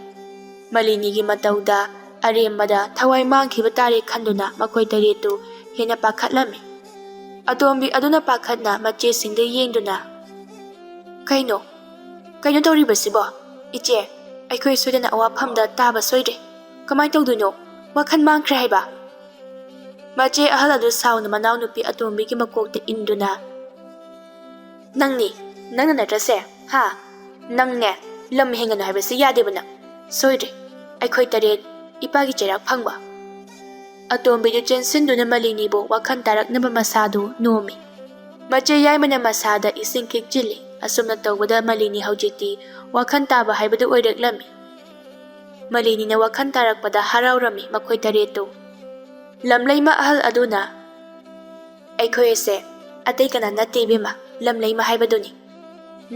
ꯃꯂꯤꯅꯤꯒꯤ ꯃꯇꯧꯗ ꯑꯔꯦꯝꯕꯗ ꯊꯋꯥꯏ ꯃꯥꯡꯈꯤꯕ ꯇꯥꯔꯦ ꯈꯟꯗꯨꯅ ꯃꯈꯣꯏ ꯇꯔꯦꯠꯇꯨ ꯍꯦꯟꯅ ꯄꯥꯈꯠꯂꯝꯃꯤ꯫ ꯑꯇꯣꯝꯕꯤ ꯑꯗꯨꯅ ꯄꯥꯈꯠꯅ ꯃꯆꯦꯁꯤꯡꯗ ꯌꯦꯡꯗꯨꯅ, "ꯀꯩꯅꯣ? ꯀꯩꯅꯣ ꯇꯧꯔꯤꯕꯁꯤꯕꯣ? ꯏꯆꯦ, ꯑꯩꯈꯣꯏ ꯁꯣꯏꯗꯅ ꯑꯋꯥꯐꯝꯗ ꯇꯥꯕ ꯁꯣꯏꯗ꯭ꯔꯦ꯫ ꯀꯃꯥꯏꯅ ꯇꯧꯗꯣꯏꯅꯣ? ꯋꯥꯈꯜ ꯃꯥꯡꯈ꯭ꯔꯦ ꯍꯥꯏꯕ?" ꯃꯆꯦ ꯑꯍꯜ ꯑꯗꯨ ꯁꯥꯎꯅ ꯃꯅꯥꯎꯅꯨꯄꯤ ꯑꯇꯣꯝꯕꯤꯒꯤ ꯃꯀꯣꯛꯇ ꯏꯟꯗꯨꯅ, "ꯅꯪꯅꯤ, ꯅꯪꯅ ꯅꯠꯇ꯭ꯔꯁꯦ? ꯍꯥ? ꯅꯪꯅꯦ, ꯂꯝ ꯍꯦꯟꯒꯅꯨ ꯍꯥꯏꯕꯁꯤ ꯌꯥꯗꯦꯕ ꯅꯪ꯫ ꯁꯣꯏꯗ꯭ꯔꯦ, ꯑꯩꯈꯣꯏ ꯇꯔꯦꯠ ꯏꯄꯥꯒꯤ ꯆꯩꯔꯥꯛ ꯐꯪꯕ꯫" ꯑꯇꯣꯝꯕꯤꯗꯨ ꯆꯦꯟꯁꯤꯟꯗꯨꯅ ꯃꯂꯤꯅꯤꯕꯨ ꯋꯥꯈꯜ ꯇꯥꯔꯛꯅꯕ ꯃꯁꯥꯗꯨ ꯅꯣꯝꯃꯤ꯫ ꯃꯆꯦ ꯌꯥꯏꯃꯅ ꯃꯁꯥꯗ ꯏꯁꯤꯡ ꯈꯤꯛꯆꯤꯜꯂꯤ꯫ ꯑꯁꯨꯝꯅ ꯇꯧꯕꯗ ꯃꯂꯤꯅꯤ ꯍꯧꯖꯤꯛꯇꯤ ꯋꯥꯈꯜ ꯇꯥꯕ ꯍꯥꯏꯕꯗꯨ ꯑꯣꯏꯔꯛꯂꯝꯃꯤ꯫ ꯃꯂꯤꯅꯤꯅ ꯋꯥꯈꯜ ꯇꯥꯔꯛꯄꯗ ꯍꯔꯥꯎꯔꯝꯃꯤ ꯃꯈꯣꯏ ꯇꯔꯦꯠꯇꯨ꯫ ꯂꯝꯂꯩꯃ ꯑꯍꯜ ꯑꯗꯨꯅ, "ꯑꯩꯈꯣꯏ ꯑꯁꯦ ꯑꯇꯩ ꯀꯅꯥ ꯅꯠꯇꯦ ꯏꯕꯦꯝꯃ, ꯂꯝꯂꯩꯃ ꯍꯥꯏꯕꯗꯨꯅꯤ꯫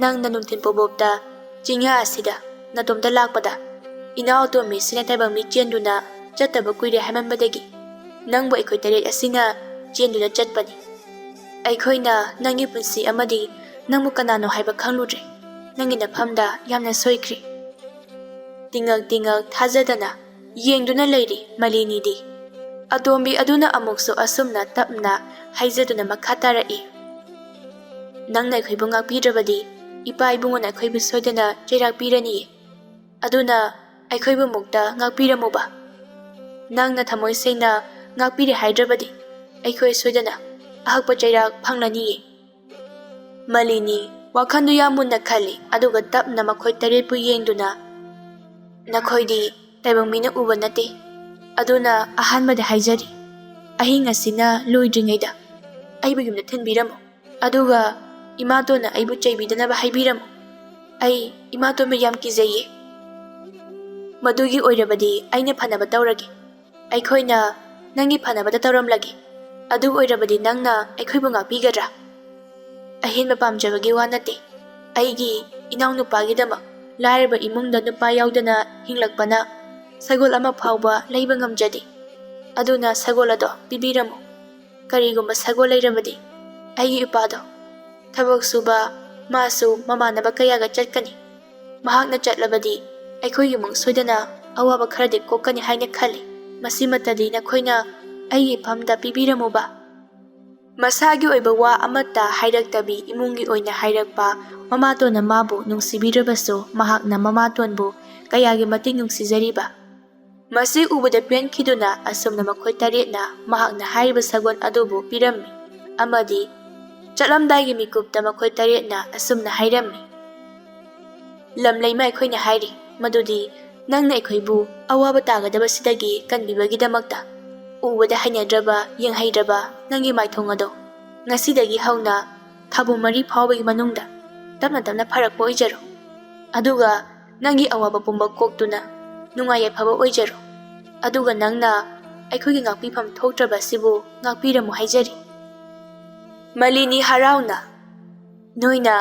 ꯅꯪꯅ ꯅꯨꯡꯊꯤꯜ ꯄꯣꯕꯣꯞꯇ ꯆꯤꯡꯌꯥ ꯑꯁꯤꯗ ꯅꯇꯣꯝꯇ ꯂꯥꯛꯄꯗ, ꯏꯅꯥꯎ ꯑꯇꯣꯝꯕꯤꯁꯤꯅ ꯇꯥꯏꯕꯪ ꯃꯤ ꯆꯦꯟꯗꯨꯅ ꯆꯠꯇꯕ ꯀꯨꯏꯔꯦ ꯍꯥꯏꯃꯟꯕꯗꯒꯤ ꯅꯪꯕꯨ ꯑꯩꯈꯣꯏ ꯇꯔꯦꯠ ꯑꯁꯤꯅ ꯆꯦꯟꯗꯨꯅ ꯆꯠꯄꯅꯤ꯫ ꯑꯩꯈꯣꯏꯅ ꯅꯪꯒꯤ ꯄꯨꯟꯁꯤ ꯑꯃꯗꯤ ꯅꯪꯕꯨ ꯀꯅꯥꯅꯣ ꯍꯥꯏꯕ ꯈꯪꯂꯨꯗ꯭ꯔꯦ꯫ ꯅꯪꯒꯤ ꯅꯐꯝꯗ ꯌꯥꯝꯅ ꯁꯣꯏꯈ꯭ꯔꯦ꯫" ꯇꯤꯉꯛ ꯇꯤꯉꯛ ꯊꯥꯖꯗꯅ ꯌꯦꯡꯗꯨꯅ ꯂꯩꯔꯤ ꯃꯂꯤꯅꯤꯗꯤ꯫ ꯑꯇꯣꯝꯕꯤ ꯑꯗꯨꯅ ꯑꯃꯨꯛꯁꯨ ꯑꯁꯨꯝꯅ ꯇꯞꯅ ꯍꯥꯏꯖꯗꯨꯅ ꯃꯈꯥ ꯇꯥꯔꯛꯏ, "ꯅꯪꯅ ꯑꯩꯈꯣꯏꯕꯨ ꯉꯥꯛꯄꯤꯗ꯭ꯔꯕꯗꯤ ꯏꯄꯥ ꯏꯕꯨꯡꯉꯣꯅ ꯑꯩꯈꯣꯏꯕꯨ ꯁꯣꯏꯗꯅ ꯆꯩꯔꯥꯛ ꯄꯤꯔꯅꯤꯌꯦ꯫ ꯑꯗꯨꯅ ꯑꯩꯈꯣꯏꯕꯨ ꯃꯨꯛꯇ ꯉꯥꯛꯄꯤꯔꯝꯃꯨꯕ꯫ ꯅꯪꯅ ꯊꯃꯣꯏ ꯁꯦꯡꯅ ꯉꯥꯛꯄꯤꯔꯦ ꯍꯥꯏꯗ꯭ꯔꯕꯗꯤ ꯑꯩꯈꯣꯏ ꯁꯣꯏꯗꯅ ꯑꯍꯛꯄ ꯆꯩꯔꯥꯛ ꯐꯪꯂꯅꯤꯌꯦ꯫" ꯃꯂꯤꯅꯤ ꯋꯥꯈꯜꯗꯨ ꯌꯥꯝ ꯃꯨꯟꯅ ꯈꯜꯂꯤ, ꯑꯗꯨꯒ ꯇꯞꯅ ꯃꯈꯣꯏ ꯇꯔꯦꯠꯄꯨ ꯌꯦꯡꯗꯨꯅ, "ꯅꯈꯣꯏꯗꯤ ꯇꯥꯏꯕꯪ ꯃꯤꯅ ꯎꯕ ꯅꯠꯇꯦ, ꯑꯗꯨꯅ ꯑꯍꯥꯟꯕꯗ ꯍꯥꯏꯖꯔꯤ, ꯑꯍꯤꯡ ꯑꯁꯤꯅ ꯂꯣꯏꯗ꯭ꯔꯤꯉꯩꯗ ꯑꯩꯕꯨ ꯌꯨꯝꯗ ꯊꯤꯟꯕꯤꯔꯝꯃꯨ, ꯑꯗꯨꯒ ꯏꯃꯥꯇꯣꯟꯅ ꯑꯩꯕꯨ ꯆꯩꯕꯤꯗꯅꯕ ꯍꯥꯏꯕꯤꯔꯝꯃꯨ꯫ ꯑꯩ ꯏꯃꯥꯇꯣꯟꯕꯨ ꯌꯥꯝ ꯀꯤꯖꯩꯌꯦ꯫ ꯃꯗꯨꯒꯤ ꯑꯣꯏꯔꯕꯗꯤ ꯑꯩꯅ ꯐꯅꯕ ꯇꯧꯔꯒꯦ꯫ ꯑꯩꯈꯣꯏꯅ ꯅꯪꯒꯤ ꯐꯅꯕꯗ ꯇꯧꯔꯝꯂꯒꯦ꯫ ꯑꯗꯨ ꯑꯣꯏꯔꯕꯗꯤ ꯅꯪꯅ ꯑꯩꯈꯣꯏꯕꯨ ꯉꯥꯛꯄꯤꯒꯗ꯭ꯔꯥ? ꯑꯍꯦꯟꯕ ꯄꯥꯝꯖꯕꯒꯤ ꯋꯥ ꯅꯠꯇꯦ꯫ ꯑꯩꯒꯤ ꯏꯅꯥꯎꯅꯨꯄꯥꯒꯤꯗꯃꯛ ꯂꯥꯏꯔꯕ ꯏꯃꯨꯡꯗ ꯅꯨꯄꯥ ꯌꯥꯎꯗꯅ ꯍꯤꯡꯂꯛꯄꯅ ꯁꯒꯣꯜ ꯑꯃ ꯐꯥꯎꯕ ꯂꯩꯕ ꯉꯝꯖꯗꯦ꯫ ꯑꯗꯨꯅ ꯁꯒꯣꯜ ꯑꯗꯣ ꯄꯤꯕꯤꯔꯝꯃꯨ꯫ ꯀꯔꯤꯒꯨꯝꯕ ꯁꯒꯣꯜ ꯂꯩꯔꯕꯗꯤ ꯑꯩꯒꯤ ꯏꯄꯥꯗꯣ ꯊꯕꯛ ꯁꯨꯕ, ꯃꯥꯁꯨ ꯃꯃꯥꯟꯅꯕ ꯀꯌꯥꯒ ꯆꯠꯀꯅꯤ꯫ ꯃꯍꯥꯛꯅ ꯆꯠꯂꯕꯗꯤ ꯑꯩꯈꯣꯏꯒꯤ ꯏꯃꯨꯡ ꯁꯣꯏꯗꯅ ꯑꯋꯥꯕ ꯈꯔꯗꯤ ꯀꯣꯛꯀꯅꯤ ꯍꯥꯏꯅ ꯈꯜꯂꯤ꯫ ꯃꯁꯤꯃꯇꯗꯤ ꯅꯈꯣꯏꯅ ꯑꯩꯒꯤ ꯏꯐꯝꯗ ꯄꯤꯕꯤꯔꯝꯃꯨꯕ꯫" ꯃꯁꯥꯒꯤ ꯑꯣꯏꯕ ꯋꯥ ꯑꯃꯠꯇ ꯍꯥꯏꯔꯛꯇꯕꯤ ꯏꯃꯨꯡꯒꯤ ꯑꯣꯏꯅ ꯍꯥꯏꯔꯛꯄ ꯃꯃꯥꯇꯣꯟꯅ ꯃꯥꯕꯨ ꯅꯨꯡꯁꯤꯕꯤꯔꯕꯁꯨ ꯃꯍꯥꯛꯅ ꯃꯃꯥꯇꯣꯟꯕꯨ ꯀꯌꯥꯒꯤ ꯃꯇꯤꯛ ꯅꯨꯡꯁꯤꯖꯔꯤꯕ꯫ ꯃꯁꯤ ꯎꯕꯗ ꯄꯦꯟꯈꯤꯗꯨꯅ ꯑꯁꯨꯝꯅ ꯃꯈꯣꯏ ꯇꯔꯦꯠꯅ ꯃꯍꯥꯛꯅ ꯍꯥꯏꯔꯤꯕ ꯁꯒꯣꯜ ꯑꯗꯨꯕꯨ ꯄꯤꯔꯝꯃꯤ ꯑꯃꯗꯤ ꯆꯠꯂꯝꯗꯥꯏꯒꯤ ꯃꯤꯀꯨꯞꯇ ꯃꯈꯣꯏ ꯇꯔꯦꯠꯅ ꯑꯁꯨꯝꯅ ꯍꯥꯏꯔꯝꯃꯤ, "ꯂꯝꯂꯩꯃ ꯑꯩꯈꯣꯏꯅ ꯍꯥꯏꯔꯤ ꯃꯗꯨꯗꯤ ꯅꯪꯅ ꯑꯩꯈꯣꯏꯕꯨ ꯑꯋꯥꯕ ꯇꯥꯒꯗꯕꯁꯤꯗꯒꯤ ꯀꯟꯕꯤꯕꯒꯤꯗꯃꯛꯇ ꯎꯕꯗ ꯍꯩꯅꯗ꯭ꯔꯕ, ꯌꯦꯡꯍꯩꯗ꯭ꯔꯕ ꯅꯪꯒꯤ ꯃꯥꯏꯊꯣꯡ ꯑꯗꯣ ꯉꯁꯤꯗꯒꯤ ꯍꯧꯅ ꯊꯥꯕꯨ ꯃꯔꯤ ꯐꯥꯎꯕꯒꯤ ꯃꯅꯨꯡꯗ ꯇꯞꯅ ꯇꯞꯅ ꯐꯔꯛꯄ ꯑꯣꯏꯖꯔꯣ꯫ ꯑꯗꯨꯒ ꯅꯪꯒꯤ ꯑꯋꯥꯕ ꯄꯨꯝꯕ ꯀꯣꯛꯇꯨꯅ ꯅꯨꯡꯉꯥꯏ ꯌꯥꯏꯐꯕ ꯑꯣꯏꯖꯔꯣ꯫ ꯑꯗꯨꯒ ꯅꯪꯅ ꯑꯩꯈꯣꯏꯒꯤ ꯉꯥꯛꯄꯤꯐꯝ ꯊꯣꯛꯇ꯭ꯔꯕ ꯑꯁꯤꯕꯨ ꯉꯥꯛꯄꯤꯔꯝꯃꯨ ꯍꯥꯏꯖꯔꯤ꯫ ꯃꯂꯤꯅꯤ ꯍꯔꯥꯎꯅ, "ꯅꯣꯏꯅ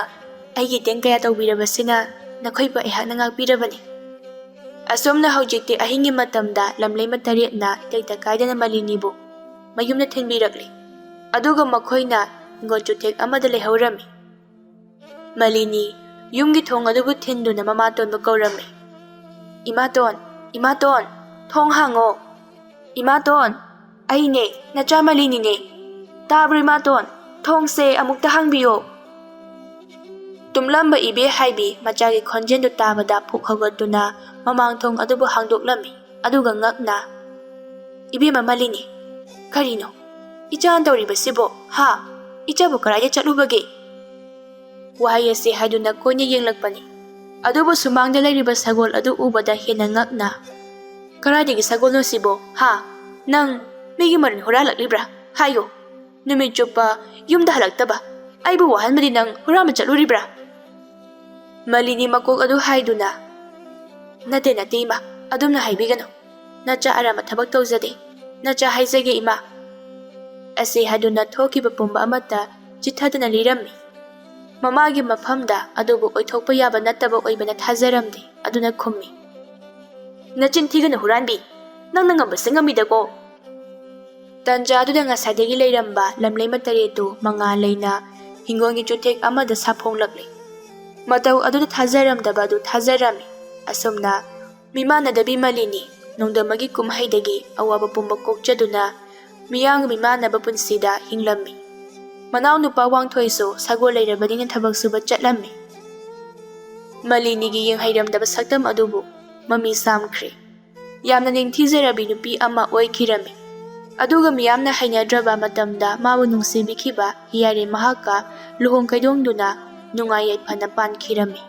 ꯑꯩꯒꯤ ꯇꯦꯡ ꯀꯌꯥ ꯇꯧꯕꯤꯔꯕꯁꯤꯅ ꯅꯈꯣꯏꯕꯨ ꯑꯩꯍꯥꯛꯅ ꯉꯥꯛꯄꯤꯔꯕꯅꯤ"꯫ ꯑꯁꯨꯝꯅ ꯍꯧꯖꯤꯛꯇꯤ ꯑꯍꯤꯡꯒꯤ ꯃꯇꯝꯗ ꯂꯝꯂꯩꯃ ꯇꯔꯦꯠꯅ ꯇꯩꯇ ꯀꯥꯏꯗꯅ ꯃꯂꯤꯅꯤꯕꯨ ꯃꯌꯨꯝꯗ ꯊꯤꯟꯕꯤꯔꯛꯂꯤ꯫ ꯑꯗꯨꯒ ꯃꯈꯣꯏꯅ ꯍꯤꯡꯒꯣꯜ ꯆꯨꯊꯦꯛ ꯑꯃꯗ ꯂꯩꯍꯧꯔꯝꯃꯤ꯫ ꯃꯂꯤꯅꯤ ꯌꯨꯝꯒꯤ ꯊꯣꯡ ꯑꯗꯨꯕꯨ ꯊꯤꯟꯗꯨꯅ ꯃꯃꯥꯇꯣꯟꯕꯨ ꯀꯧꯔꯝꯃꯤ꯫ "ꯏꯃꯥꯇꯣꯟ, ꯏꯃꯥꯇꯣꯟ, ꯊꯣꯡ ꯍꯥꯡꯉꯣ! ꯏꯃꯥꯇꯣꯟ, ꯑꯩꯅꯦ, ꯅꯆꯥ ꯃꯂꯤꯅꯤꯅꯦ꯫ ꯇꯥꯕ꯭ꯔꯣ ꯏꯃꯥꯇꯣꯟ? ꯊꯣꯡꯁꯦ ꯑꯃꯨꯛꯇ ꯍꯥꯡꯕꯤꯌꯣ!" ꯇꯨꯝꯂꯝꯕ ꯏꯕꯦ ꯍꯥꯏꯕꯤ ꯃꯆꯥꯒꯤ ꯈꯣꯟꯖꯦꯜꯗꯨ ꯇꯥꯕꯗ ꯐꯨꯛ ꯍꯧꯒꯠꯇꯨꯅ ꯃꯃꯥꯡ ꯊꯣꯡ ꯑꯗꯨꯕꯨ ꯍꯥꯡꯗꯣꯛꯂꯝꯃꯤ꯫ ꯑꯗꯨꯒ ꯉꯛꯅ, "ꯏꯕꯦꯝꯃ ꯃꯂꯤꯅꯤ, ꯀꯔꯤꯅꯣ ꯏꯆꯥꯅ ꯇꯧꯔꯤꯕꯁꯤꯕꯣ? ꯍꯥ? ꯏꯆꯥꯕꯨ ꯀꯗꯥꯏꯗ ꯆꯠꯂꯨꯕꯒꯦ?" ꯋꯥꯍꯩ ꯑꯁꯤ ꯍꯥꯏꯗꯨꯅ ꯀꯣꯏꯅ ꯌꯦꯡꯂꯛꯄꯅꯤ꯫ ꯑꯗꯨꯕꯨ ꯁꯨꯃꯥꯡꯗ ꯂꯩꯔꯤꯕ ꯁꯒꯣꯜ ꯑꯗꯨ ꯎꯕꯗ ꯍꯦꯟꯅ ꯉꯛꯅ, "ꯀꯗꯥꯏꯗꯒꯤ ꯁꯒꯣꯜꯅꯣ ꯁꯤꯕꯣ? ꯍꯥ? ꯅꯪ ꯃꯤꯒꯤ ꯃꯔꯟ ꯍꯨꯔꯥꯜꯂꯛꯂꯤꯕ꯭ꯔꯥ? ꯍꯥꯏꯌꯨ꯫ ꯅꯨꯃꯤꯠ ꯆꯨꯞꯄ ꯌꯨꯝꯗ ꯍꯜꯂꯛꯇꯕ ꯑꯩꯕꯨ ꯋꯥꯍꯟꯕꯗꯤ ꯅꯪ ꯍꯨꯔꯥꯟꯕ ꯆꯠꯂꯨꯔꯤꯕ꯭ꯔꯥ?" ꯃꯂꯤꯅꯤ ꯃꯀꯣꯛ ꯑꯗꯨ ꯍꯥꯏꯗꯨꯅ, "ꯅꯠꯇꯦ, ꯅꯠꯇꯦ ꯏꯃꯥ, ꯑꯗꯨꯝꯅ ꯍꯥꯏꯕꯤꯒꯅꯨ꯫ ꯅꯆꯥ ꯑꯔꯥꯟꯕ ꯊꯕꯛ ꯇꯧꯖꯗꯦ꯫ ꯅꯆꯥ ꯍꯥꯏꯖꯒꯦ ꯏꯃꯥ"꯫ ꯑꯁꯤ ꯍꯥꯏꯗꯨꯅ ꯊꯣꯛꯈꯤꯕ ꯄꯨꯝꯕ ꯑꯃꯠꯇ ꯆꯤꯠꯊꯗꯅ ꯂꯤꯔꯝꯃꯤ꯫ ꯃꯃꯥꯒꯤ ꯃꯐꯝꯗ ꯑꯗꯨꯕꯨ ꯑꯣꯏꯊꯣꯛꯄ ꯌꯥꯕ ꯅꯠꯇꯕ ꯑꯣꯏꯕꯅ ꯊꯥꯖꯔꯝꯗꯦ꯫ ꯑꯗꯨꯅ ꯈꯨꯝꯃꯤ, "ꯅꯆꯤꯟ ꯊꯤꯒꯅꯨ ꯍꯨꯔꯥꯟꯕꯤ, ꯅꯪꯅ ꯉꯝꯕꯁꯦ ꯉꯝꯃꯤꯗꯀꯣ"꯫ ꯇꯟꯖꯥꯗꯨꯗ ꯉꯁꯥꯏꯗꯒꯤ ꯂꯩꯔꯝꯕ ꯂꯝꯂꯩꯃ ꯇꯔꯦꯠꯇꯨ ꯃꯉꯥꯜ ꯂꯩꯅ ꯍꯤꯡꯒꯣꯜꯒꯤ ꯆꯨꯊꯦꯛ ꯑꯃꯗ ꯁꯥꯐꯣꯡꯂꯛꯂꯤ꯫ ꯃꯇꯧ ꯑꯗꯨꯗ ꯊꯥꯖꯔꯝꯗꯕ ꯑꯗꯨ ꯊꯥꯖꯔꯝꯃꯤ꯫ ꯑꯁꯨꯝꯅ ꯃꯤꯃꯥꯟꯅꯗꯕꯤ ꯃꯂꯤꯅꯤ ꯅꯣꯡꯗꯝꯕꯒꯤ ꯀꯨꯝꯍꯩꯗꯒꯤ ꯑꯋꯥꯕ ꯄꯨꯝꯕ ꯀꯣꯛꯆꯗꯨꯅ ꯃꯤꯌꯥꯝꯒ ꯃꯤꯃꯥꯟꯅꯕ ꯄꯨꯟꯁꯤꯗ ꯍꯤꯡꯂꯝꯃꯤ꯫ ꯃꯅꯥꯎꯅꯨꯄꯥ ꯋꯥꯡꯊꯣꯏꯁꯨ ꯁꯒꯣꯜ ꯂꯩꯔꯕꯅꯤꯅ ꯊꯕꯛ ꯁꯨꯕ ꯆꯠꯂꯝꯃꯤ꯫ ꯃꯂꯤꯅꯤꯒꯤ ꯌꯦꯡꯍꯩꯔꯝꯗꯕ ꯁꯛꯇꯝ ꯑꯗꯨꯕꯨ ꯃꯃꯤ ꯁꯥꯝꯈ꯭ꯔꯦ꯫ ꯌꯥꯝꯅ ꯅꯤꯡꯊꯤꯖꯔꯕꯤ ꯅꯨꯄꯤ ꯑꯃ ꯑꯣꯏꯈꯤꯔꯝꯃꯤ꯫ ꯑꯗꯨꯒ ꯃꯤꯌꯥꯝꯅ ꯍꯩꯅꯗ꯭ꯔꯕ ꯃꯇꯝꯗ ꯃꯥꯕꯨ ꯅꯨꯡꯁꯤꯕꯤꯈꯤꯕ ꯍꯤꯌꯥꯔꯦ ꯃꯍꯥꯛꯀ ꯂꯨꯍꯣꯡ ꯀꯩꯗꯣꯡꯗꯨꯅ ꯅꯨꯡꯉꯥꯏ ꯌꯥꯏꯐꯅ ꯄꯥꯟꯈꯤꯔꯝꯃꯤ꯫